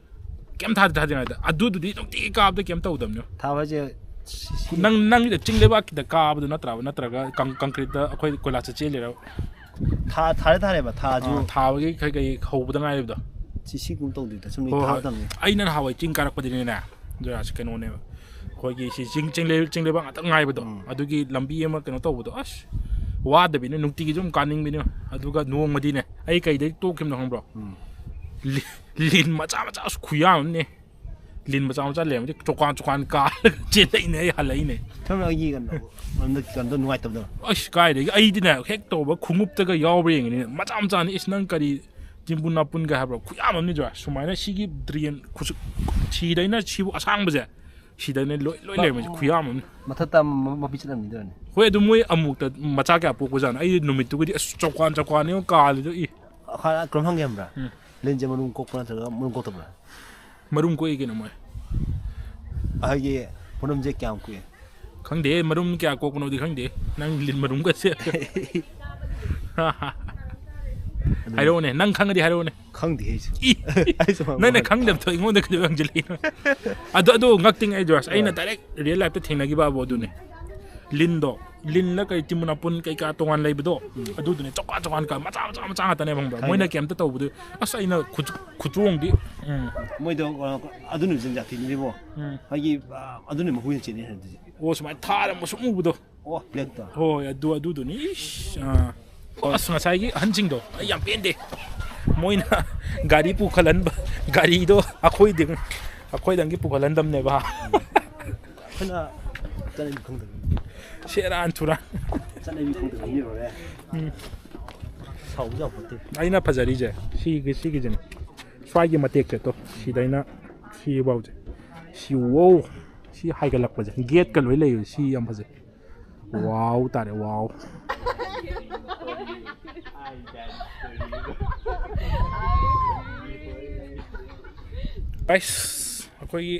ꯀꯩꯝ ꯊꯥꯗ꯭ꯔꯤ ꯊꯥꯗ꯭ꯔꯤꯉꯩꯗ ꯑꯗꯨꯗꯨꯗꯤ ꯅꯨꯡꯇꯤꯒꯤ ꯀꯥꯕꯗ ꯀꯩꯝ ꯇꯧꯗꯕꯅꯦ꯫ ꯊꯥꯕ ꯍꯥꯏꯁꯦ ꯁꯤ- ꯁꯤ- ꯅꯪ ꯅꯪꯒꯤꯗ ꯆꯤꯡ ꯂꯩꯕꯥꯛꯀꯤꯗ ꯀꯥꯕꯗꯣ ꯅꯠꯇ꯭ꯔꯕ, ꯅꯠꯇ꯭ꯔꯒ ꯀꯪ- ꯀꯪꯀ꯭ꯔꯤꯠꯇ ꯑꯩꯈꯣꯏ ꯀꯣꯏꯂꯥꯁꯇ ꯆꯦꯜꯂꯤꯔꯕ? ꯊꯥ- ꯊꯥꯔꯦ ꯊꯥꯔꯦꯕ, ꯊꯥꯁꯨ꯫ ꯑꯥ, ꯊꯥꯕꯒꯤ ꯀꯩ ꯀꯩ ꯍꯧꯕꯗ ꯉꯥꯏꯔꯤꯕꯗꯣ? ꯁꯤ ꯁꯤꯒꯨꯝ ꯇꯧꯗꯣꯏꯗ ꯁꯨꯝ ꯍꯣꯏ, ꯍꯣꯏ꯫ ꯊꯥꯗꯕꯅꯤ꯫ ꯑꯩꯅ ꯅꯍꯥꯟꯋꯥꯏ ꯆꯤꯡ ꯀꯥꯔꯛꯄꯗꯅꯤꯅꯦ, ꯖꯒꯥꯁꯤ ꯀꯩꯅꯣꯅꯦꯕ, ꯑꯩꯈꯣꯏꯒꯤ ꯁꯤ ꯆꯤꯡ ꯆꯤꯡ ꯂꯩ- ꯆꯤꯡ ꯂꯩꯕꯥꯛ ꯉꯥꯛꯇ ꯉꯥꯏꯕꯗꯣ, ꯑꯗꯨꯒꯤ ꯂꯝꯕꯤ ꯑꯃ ꯀꯩꯅꯣ ꯇꯧꯕꯗꯣ, ꯑꯁ, ꯋꯥꯗꯕꯤꯅꯦ, ꯅꯨꯡꯇꯤꯒꯤ ꯁꯨꯝ ꯀꯥꯅꯤꯡꯕꯤꯅꯦ꯫ ꯑꯗꯨꯒ ꯅꯣꯡꯃꯗꯤꯅꯦ, ꯑꯩ ꯀꯩꯗꯩ ꯇꯣꯛꯈꯤꯕꯅꯣ ꯈꯪꯕ꯭ꯔꯣ? ꯂꯤ- ꯂꯤꯟ ꯃꯆꯥ ꯃꯆꯥ ꯑꯁ ꯈꯨꯌꯥꯝ ꯑꯃꯅꯦ꯫ ꯂꯤꯟ ꯃꯆꯥ ꯃꯆꯥ ꯂꯩꯔꯝꯃꯗꯤ ꯆꯣꯀꯥꯟ ꯆꯣꯀꯥꯟ ꯀꯥꯔꯒ ꯆꯦꯜꯂꯛꯏꯅꯦ, ꯑꯩ ꯍꯜꯂꯛꯏꯅꯦ꯫ ꯁꯣꯝꯅ ꯑꯩꯒꯤ ꯀꯩꯅꯣ ꯃꯔꯝꯗ ꯀꯩꯅꯣ ꯅꯨꯡꯉꯥꯏꯇꯕꯗꯣ꯫ ꯑꯁ, ꯀꯥꯏꯗꯒꯤ, ꯑꯩꯗꯤꯅꯦ ꯍꯦꯛ ꯇꯧꯕ ꯈꯣꯡꯎꯞꯇꯒ ꯌꯥꯎꯕ꯭ꯔꯥ ꯌꯦꯡꯉꯤꯅꯦ꯫ ꯃꯆꯥ ꯃꯆꯥꯅꯤ꯫ ꯏꯁ, ꯅꯪ ꯀꯔꯤ ꯆꯤꯝꯄꯨꯟ ꯅꯥꯄꯨꯟꯒ ꯍꯥꯏꯕ꯭ꯔꯣ? ꯈꯨꯌꯥꯝ ꯑꯃꯅꯤꯗ꯭ꯔꯣ꯫ ꯁꯨꯃꯥꯏꯅ ꯁꯤꯒꯤ ꯗ꯭ꯔꯦꯟ ꯈꯨꯆꯨ- ꯁꯤꯗꯩꯅ ꯁꯤꯕꯨ ꯑꯁꯥꯡꯕꯁꯦ, ꯁꯤꯗꯅꯦ ꯂꯣꯏ ꯂꯣꯏ ꯂꯩꯔꯝꯃꯤꯁꯦ, ꯈꯨꯌꯥꯝ ꯑꯃꯅꯤ꯫ ꯃꯊꯛꯇ ꯃ- ꯃꯄꯤ ꯆꯠꯂꯝꯅꯤꯗ꯭ꯔꯅꯦ꯫ ꯍꯣꯏ, ꯑꯗꯨ ꯃꯣꯏ ꯑꯃꯨꯛꯇ ꯃꯆꯥ ꯀꯌꯥ ꯄꯣꯛꯄꯖꯥꯠꯅꯣ? ꯑꯩ ꯅꯨꯃꯤꯠꯇꯨꯒꯗꯤ ꯑꯁ, ꯆꯧꯀꯥꯟ ꯆꯧꯀꯥꯟꯅꯤ ꯀꯥꯜꯂꯤꯗꯣ꯫ ꯏ ꯈꯔ ꯀꯩꯅꯣꯝ ꯍꯪꯒꯦ ꯈꯪꯕ꯭ꯔꯥ? ꯂꯤꯟꯁꯦ ꯃꯔꯨꯝ ꯀꯣꯛꯄ ꯅꯠꯇ꯭ꯔꯒ ꯃꯔꯨꯝ ꯀꯣꯛꯇꯕ꯭ꯔꯥ? ꯃꯔꯨꯝ ꯀꯣꯛꯏ ꯀꯩꯅꯣ ꯃꯣꯏ꯫ ꯑꯩꯒꯤ ꯃꯔꯨꯝꯁꯦ ꯀꯌꯥꯝ ꯀꯨꯏ? ꯈꯪꯗꯦ, ꯃꯔꯨꯝ ꯀꯌꯥ ꯀꯣꯛꯄꯅꯣꯗꯤ ꯈꯪꯗꯦ꯫ ꯅꯪ ꯂꯤꯟ ꯃꯔꯨꯝꯒꯁꯦ ꯍꯥꯏꯔꯛꯑꯣꯅꯦ, ꯅꯪ ꯈꯪꯉꯗꯤ ꯍꯥꯏꯔꯛꯑꯣꯅꯦ꯫ ꯈꯪꯗꯦ ꯑꯩꯁꯨ꯫ ꯏ! ꯑꯩꯁꯨ ꯅꯪꯅ ꯈꯪꯗꯕꯗꯣ ꯑꯩꯉꯣꯟꯗ ꯀꯩꯗꯧ ꯍꯪꯖꯤꯜꯂꯛꯏꯅꯣ? ꯑꯗꯣ ꯑꯗꯣ ꯉꯛꯇꯤꯡ ꯑꯩ ꯖꯣꯔꯖ, ꯑꯩꯅ ꯗꯥꯏꯔꯦꯛ ꯔꯤꯌꯦꯜ ꯂꯥꯏꯐꯇ ꯊꯦꯡꯅꯈꯤꯕꯕꯨ ꯑꯗꯨꯅꯦ꯫ ꯂꯤꯟꯗꯣ ꯂꯤꯟꯂ ꯀꯩ ꯇꯤꯃꯨꯅꯥꯄꯨꯟ ꯀꯩꯀꯥ ꯇꯣꯉꯥꯟ ꯂꯩꯕꯗꯣ, ꯑꯗꯨꯗꯨꯅꯦ ꯆꯧꯀꯥ ꯆꯧꯀꯥꯟ ꯀ ꯃꯆꯥ ꯃꯆꯥ ꯃꯆꯥ ꯉꯥꯛꯇꯅꯦ ꯈꯪꯕ꯭ꯔꯥ? ꯈꯪꯉꯦ꯫ ꯃꯣꯏꯅ ꯀꯩꯝꯇ ꯇꯧꯕꯗꯨ꯫ ꯑꯁ, ꯑꯩꯅ ꯈꯨꯠ- ꯈꯨꯆꯣꯡꯗꯤ꯫ ꯎꯝ꯫ ꯃꯣꯏꯗꯣ, ꯑ, ꯑꯗꯨ ꯅꯨꯃꯤꯠꯁꯦ ꯖꯥꯇꯤꯅꯤꯕꯣ꯫ ꯎꯝ꯫ ꯑꯩꯒꯤ, ꯑ, ꯑꯗꯨ ꯅꯨꯃꯤꯠ ꯃꯍꯨꯠ ꯌꯦꯡ ꯆꯦꯟꯅꯤ ꯍꯥꯏꯗꯨꯗꯤ꯫ ꯑꯣ, ꯁꯨꯃꯥꯏꯅ ꯊꯥꯔꯝꯕ ꯁꯨꯝ ꯎꯕꯗꯣ꯫ ꯑꯣ, ꯕ꯭ꯂꯦꯛꯇ꯫ ꯍꯣꯏ, ꯑꯗꯨ, ꯑꯗꯨꯗꯨꯅꯤ꯫ ꯏꯁ, ꯑꯥ꯫ ꯑꯣ, ꯑꯁ, ꯉꯁꯥꯏꯒꯤ ꯑꯍꯟꯁꯤꯡꯗꯣ ꯑꯩ ꯌꯥꯝ ꯄꯦꯟꯗꯦ꯫ ꯃꯣꯏꯅ ꯒꯥꯔꯤ ꯄꯨꯈꯠꯍꯟꯕ, ꯒꯥꯔꯤꯗꯣ ꯑꯩꯈꯣꯏꯗꯪ, ꯑꯩꯈꯣꯏꯗꯪꯒꯤ ꯄꯨꯈꯠꯍꯟꯗꯕꯅꯦꯕ꯫ ꯑꯩꯈꯣꯏꯅ ꯆꯠꯅꯕꯤ ꯈꯪꯗꯕꯅꯤ꯫ ꯁꯦꯔꯥꯟ ꯊꯨꯔꯥꯟ꯫ ꯆꯠꯅꯕꯤ ꯈꯪꯗꯕꯅꯤ ꯂꯣꯏꯔꯦ꯫ ꯎꯝ꯫ ꯁꯥꯎꯕꯁꯨ ꯌꯥꯝ ꯐꯠꯇꯦ꯫ ꯑꯩꯅ ꯐꯖꯔꯤꯁꯦ ꯁꯤꯒꯤ, ꯁꯤꯒꯤꯁꯤꯅꯦ꯫ ꯁ꯭ꯋꯥꯏꯒꯤ ꯃꯇꯦꯛꯁꯦ ꯇꯣ, ꯁꯤꯗꯩꯅ ꯁꯤꯐꯥꯎꯁꯦ꯫ ꯁꯤ, ꯋꯣ, ꯁꯤ ꯍꯥꯏꯒꯠꯂꯛꯄꯁꯦ꯫ ꯒꯦꯠꯀ ꯂꯣꯏ ꯂꯩꯌꯦ꯫ ꯁꯤ ꯌꯥꯝ ꯐꯖꯩ꯫ ꯋꯥꯎ ꯇꯥꯔꯦ, ꯋꯥꯎ꯫ ꯒꯥꯏꯁ, ꯑꯩꯈꯣꯏꯒꯤ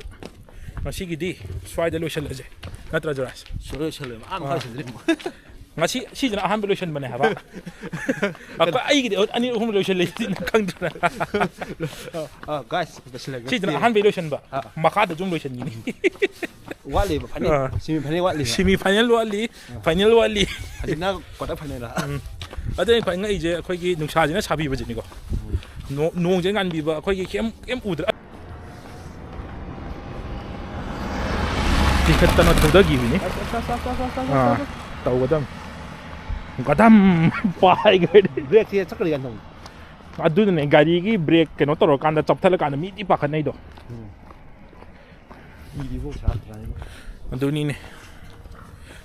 ꯉꯁꯤꯒꯤꯗꯤ ꯁ꯭ꯋꯥꯏꯗ ꯂꯣꯏꯁꯤꯜꯂꯁꯦ, ꯅꯠꯇ꯭ꯔꯥ ꯖꯣꯔꯥꯖ? ꯁ꯭ꯋꯥꯏꯗ ꯂꯣꯏꯁꯤꯜꯂꯦ꯫ ꯑꯥ, ꯃꯈꯥ ꯑꯥ꯫ ꯆꯠꯇ꯭ꯔꯤ ꯑꯃꯨꯛ꯫ ꯉꯁꯤ ꯁꯤꯁꯤꯅ ꯑꯍꯥꯟꯕ ꯂꯣꯏꯁꯤꯟꯕꯅꯦ ꯍꯥꯏꯕ꯫ ꯑꯩꯈꯣꯏ, ꯑꯩꯒꯤꯗꯤ ꯑꯅꯤ ꯑꯍꯨꯝ ꯂꯣꯏꯁꯤꯜꯂꯦ, ꯅꯪ ꯈꯪꯗ꯭ꯔꯥ? ꯑꯥ, ꯒꯥꯏꯁ, ꯂꯣꯏꯁꯤꯜꯂꯒꯦ꯫ ꯁꯤꯁꯤꯅ ꯑꯍꯥꯟꯕꯒꯤ ꯂꯣꯏꯁꯤꯟꯕ꯫ ꯑꯥ꯫ ꯃꯈꯥꯗꯁꯨ ꯑꯃꯨꯛ ꯂꯣꯏꯁꯤꯟꯈꯤꯅꯤ꯫ ꯋꯥꯠꯂꯤꯕ ꯐꯥꯏꯅꯦꯜ꯫ ꯑꯥ꯫ ꯁꯤꯃꯤ ꯐꯥꯏꯅꯦꯜ ꯋꯥꯠꯂꯤꯕ꯫ ꯁꯤꯃꯤ ꯐꯥꯏꯅꯦꯜ ꯋꯥꯠꯂꯤ, ꯑꯥ꯫ ꯐꯥꯏꯅꯦꯜ ꯋꯥꯠꯂꯤ꯫ ꯍꯧꯖꯤꯛꯅ ꯀ꯭ꯋꯥꯇꯔ ꯐꯥꯏꯅꯦꯜ꯫ ꯎꯝ꯫ ꯑꯗꯨ ꯑꯩꯅ ꯈ꯭ꯋꯥꯏ ꯉꯛꯏꯁꯦ ꯑꯩꯈꯣꯏꯒꯤ ꯅꯨꯡꯁꯥꯁꯤꯅ ꯁꯥꯕꯤꯕꯁꯤꯅꯤꯀꯣ꯫ ꯎꯝ꯫ ꯅꯣ-, ꯅꯣꯡꯁꯦ ꯉꯥꯟꯕꯤꯕ, ꯑꯩꯈꯣꯏꯒꯤ ꯀꯩꯝ, ꯀꯩꯝ ꯎꯗ꯭ꯔꯥ꯫ ꯆꯤꯡꯈꯠꯇꯅ ꯊꯧꯗꯈꯤꯕꯅꯤ꯫ ꯑꯁ, ꯑꯁ, ꯑꯁ꯫ ꯑꯥ, ꯇꯧꯒꯗꯝ꯫ ꯒꯗꯝ ꯄꯥꯏꯈ꯭ꯔꯦ꯫ ꯕ꯭ꯔꯦꯛꯁꯦ ꯆꯠꯈ꯭ꯔꯗꯤ ꯀꯥꯏꯅ ꯇꯧꯅꯤ꯫ ꯑꯗꯨꯅꯅꯦ ꯒꯥꯔꯤꯒꯤ ꯕ꯭ꯔꯦꯛ ꯀꯩꯅꯣ ꯇꯧꯔꯀꯥꯟꯗ, ꯆꯞꯊꯠꯂꯀꯥꯟꯗ ꯃꯤꯗꯤ ꯄꯥꯈꯠꯅꯩꯗꯣ꯫ ꯎꯝ꯫ ꯃꯤꯗꯤ ꯏꯕꯣꯛ ꯁꯥ ꯇꯥꯔꯦ꯫ ꯑꯗꯨꯅꯤꯅꯦ꯫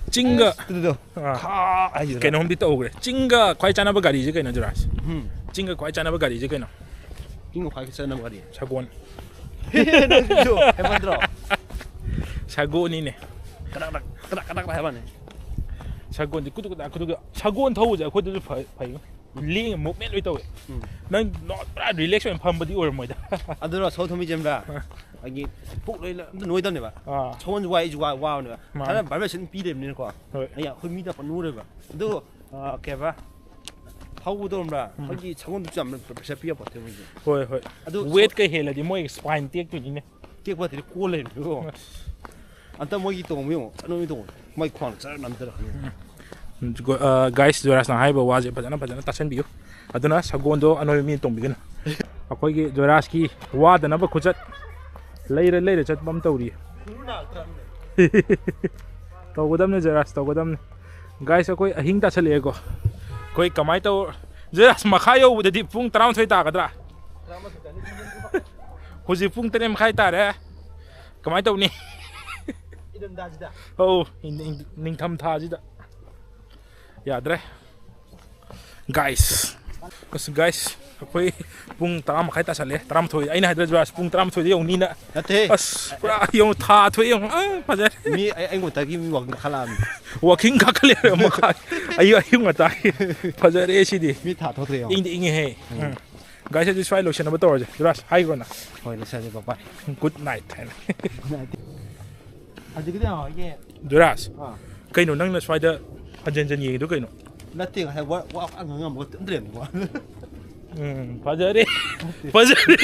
ꯆꯤꯡꯒ ꯑꯁ, ꯑꯗꯨꯗꯣ꯫ ꯑꯥ꯫ ꯈꯥ ꯍꯥꯏꯁꯤꯔꯥ? ꯀꯩꯅꯣꯝꯗꯤ ꯇꯧꯈ꯭ꯔꯦ꯫ ꯆꯤꯡꯒ ꯈ꯭ꯋꯥꯏ ꯆꯥꯟꯅꯕ ꯒꯥꯔꯤꯁꯦ ꯀꯩꯅꯣ, ꯖꯨꯔꯥꯖ? ꯎꯝ꯫ ꯆꯤꯡꯒ ꯈ꯭ꯋꯥꯏ ꯆꯥꯟꯅꯕ ꯒꯥꯔꯤꯁꯦ ꯀꯩꯅꯣ? ꯆꯤꯡꯒ ꯈ꯭ꯋꯥꯏ ꯆꯥꯟꯅꯕ ꯒꯥꯔꯤ? ꯁꯒꯣꯜ꯫ ꯅꯪꯁꯨ ꯍꯦꯟꯃꯟꯗ꯭ꯔꯣ? ꯁꯒꯣꯜꯅꯤꯅꯦ꯫ ꯀꯗꯥꯛ ꯀꯗꯥꯛ, ꯀꯗꯥꯛ ꯀꯗꯥꯛ ꯍꯥꯏꯕꯅꯦ꯫ ꯁꯒꯣꯜꯗꯤ ꯀꯨꯗꯨꯛ ꯀꯗꯥꯛ, ꯀꯨꯗꯨꯛ ꯀꯗꯥꯛ꯫ ꯁꯒꯣꯜ ꯊꯧꯕꯁꯦ ꯑꯩꯈꯣꯏꯗꯁꯨ ꯐ-, ꯐꯩ꯫ ꯂꯦꯡꯉ movement ꯂꯣꯏ ꯇꯧꯋꯦ꯫ ꯎꯝ꯫ ꯅꯪ ꯅꯣ-, ꯄꯨꯔꯥ relax ꯑꯣꯏꯅ ꯐꯝꯕꯗꯤ ꯑꯣꯏꯔꯝꯃꯣꯏꯗ꯫ ꯑꯗꯨꯅ ꯁꯣ ꯊꯣꯝꯕꯤ ꯆꯦꯟꯕ꯭ꯔꯥ? ꯑ꯫ ꯑꯩꯒꯤ ꯄꯨꯛ ꯂꯣꯏꯅ ꯑꯝꯇ ꯅꯣꯏꯗꯕꯅꯦꯕ꯫ ꯑꯥ꯫ ꯁꯒꯣꯜꯁꯨ ꯋꯥꯏ, ꯑꯩꯁꯨ ꯋꯥ-, ꯋꯥꯕꯅꯦꯕ꯫ ꯃꯥꯅꯦ꯫ ꯊꯥꯏꯅ vibration ꯄꯤꯔꯤꯕꯅꯤꯅꯀꯣ꯫ ꯍꯣꯏ꯫ ꯑꯩ, ꯑꯩꯈꯣꯏ ꯃꯤꯗ ꯄꯪꯅꯣꯏꯕ꯫ ꯑꯗꯨ, ꯑ, ꯀꯩ ꯍꯥꯏꯕ? ꯊꯧꯕꯗꯣ ꯈꯪꯕ꯭ꯔꯥ? ꯎꯝ꯫ ꯑꯩꯈꯣꯏꯒꯤ ꯁꯒꯣꯜꯗꯨꯁꯨ ꯌꯥꯝꯅ pressure ꯄꯤꯕ ꯄꯣꯠꯇꯦ ꯃꯣꯏꯁꯦ꯫ ꯍꯣꯏ, ꯍꯣꯏ꯫ ꯑꯗꯨ weight ꯀ ꯍꯦꯜꯂꯗꯤ ꯃꯣꯏ spine ꯇꯦꯛꯇꯣꯏꯅꯤꯅꯦ꯫ ꯇꯦꯛꯄ ꯅꯠꯇꯦ, ꯀꯣꯜ ꯂꯩꯔꯤꯅꯤꯀꯣ꯫ ꯑꯁ꯫ ꯑꯝꯇ ꯃꯣꯏꯒꯤ ꯇꯣꯡꯕ ꯌꯦꯡꯉꯣ, ꯑꯅꯣꯏꯕ ꯇꯣꯡꯉꯣ꯫ ꯃꯥꯏ ꯈ꯭ꯋꯥꯡ ꯆꯔ ꯅꯝꯊꯔꯛꯀꯅꯤ꯫ ꯒꯥꯏꯁ, ꯖꯣꯏꯔꯥꯖꯅ ꯍꯥꯏꯕ ꯋꯥꯁꯦ ꯐꯖꯅ ꯐꯖꯅ ꯇꯥꯁꯟꯕꯤꯌꯨ꯫ ꯑꯗꯨꯅ ꯁꯒꯣꯜꯗꯣ ꯑꯅꯣꯏꯕ ꯃꯤꯅ ꯇꯣꯡꯕꯤꯒꯅꯨ꯫ ꯑꯩꯈꯣꯏꯒꯤ ꯖꯣꯏꯔꯥꯖꯀꯤ ꯋꯥꯗꯅꯕ ꯈꯨꯆꯠ, ꯂꯩꯔ ꯂꯩꯔ ꯆꯠꯄ ꯑꯃ ꯇꯧꯔꯤ꯫ ꯇꯧꯒꯗꯕꯅꯤ ꯖꯣꯏꯔꯥꯖ, ꯇꯧꯒꯗꯕꯅꯤ꯫ ꯒꯥꯏꯁ, ꯑꯩꯈꯣꯏ ꯑꯍꯤꯡ ꯇꯥꯁꯜꯂꯛꯑꯦꯀꯣ꯫ ꯑꯩꯈꯣꯏ ꯀꯃꯥꯏꯅ ꯇꯧ, ꯖꯣꯏꯔꯥꯖ, ꯃꯈꯥ ꯌꯧꯕꯗꯗꯤ ꯄꯨꯡ ꯇꯔꯥꯃꯥꯊꯣꯏ ꯇꯥꯒꯗ꯭ꯔꯥ? ꯍꯧꯖꯤꯛ ꯄꯨꯡ ꯇꯔꯦꯠ ꯃꯈꯥꯏ ꯇꯥꯔꯦ꯫ ꯀꯃꯥꯏꯅ ꯇꯧꯅꯤ? ꯏꯪꯊꯝꯊꯥꯁꯤꯗ꯫ ꯑꯧ, ꯏꯪ-, ꯏꯪ-, ꯅꯤꯡꯊꯝ ꯊꯥꯁꯤꯗ꯫ ꯌꯥꯗ꯭ꯔꯦ꯫ ꯒꯥꯏꯁ꯫ ꯑꯁ, ꯒꯥꯏꯁ, ꯑꯩꯈꯣꯏ ꯄꯨꯡ ꯇꯔꯥ ꯃꯈꯥꯏ ꯇꯥꯁꯜꯂꯦ, ꯇꯔꯥꯃꯥꯊꯣꯏ꯫ ꯑꯩꯅ ꯍꯥꯏꯗ꯭ꯔꯥ, ꯖꯣꯏꯔꯥꯖ, ꯄꯨꯡ ꯇꯔꯥꯃꯥꯊꯣꯏꯗ ꯌꯧꯅꯤꯅ? ꯅꯠꯇꯦ꯫ ꯑꯁ, ꯄꯨꯔꯥ ꯌꯦꯡꯉꯨ, ꯊꯥ ꯊꯣꯛꯑꯦ ꯌꯦꯡꯉꯨ꯫ ꯑ, ꯐꯖꯔꯦ꯫ ꯃꯤ ꯑꯩ-, ꯑꯩꯉꯣꯟꯗꯒꯤ ꯃꯤ ꯋꯥꯀꯤꯡ ꯀꯥꯈꯠꯂꯛꯑꯕꯅꯤ꯫ ꯋꯥꯀꯤꯡ ꯀꯥꯈꯠꯂꯛꯑꯦ ꯃꯈꯥ꯫ ꯑꯌꯨꯛ, ꯑꯌꯨꯛ ꯉꯟꯇꯥꯒꯤ꯫ ꯐꯖꯔꯦ ꯁꯤꯗꯤ꯫ ꯃꯤ ꯊꯥ ꯊꯣꯛꯇ꯭ꯔꯦ ꯌꯦꯡꯉꯣ꯫ ꯏꯪꯗꯤ ꯏꯪꯉꯦꯍꯦ꯫ ꯎꯝ꯫ ꯎꯝ꯫ ꯒꯥꯏꯁ, ꯑꯗꯨꯗꯤ ꯁ꯭ꯋꯥꯏ ꯂꯣꯏꯁꯤꯟꯅꯕ ꯇꯧꯔꯁꯦ꯫ ꯖꯣꯏꯔꯥꯖ, ꯍꯥꯏꯈ꯭ꯔꯣ ꯅꯪ꯫ ꯍꯣꯏ, ꯂꯣꯏꯁꯤꯜꯂꯁꯦ, bye bye꯫ Good night ꯍꯥꯏꯅ꯫ Good night꯫ ꯍꯧꯖꯤꯛꯀꯤꯗꯤ ꯌꯥꯝ ꯍꯥꯎꯏꯅꯦ꯫ ꯖꯣꯏꯔꯥꯖ, ꯑꯥ꯫ ꯀꯩꯅꯣ ꯅꯪꯅ ꯁ꯭ꯋꯥꯏꯗ ꯍꯟꯖꯟ ꯍꯟꯖꯟ ꯌꯦꯡꯉꯤꯗꯣ ꯀꯩꯅꯣ? ꯅꯠꯇꯦ, ꯉꯁꯥꯏ ꯋꯥ, ꯋꯥ ꯄꯥꯛ ꯉꯥꯡꯉꯝꯃꯒ ꯑꯝꯇ ꯂꯩꯔꯝꯃꯦꯕ꯫ ꯎꯝ, ꯐꯖꯔꯦ꯫ ꯐꯖꯔꯦ꯫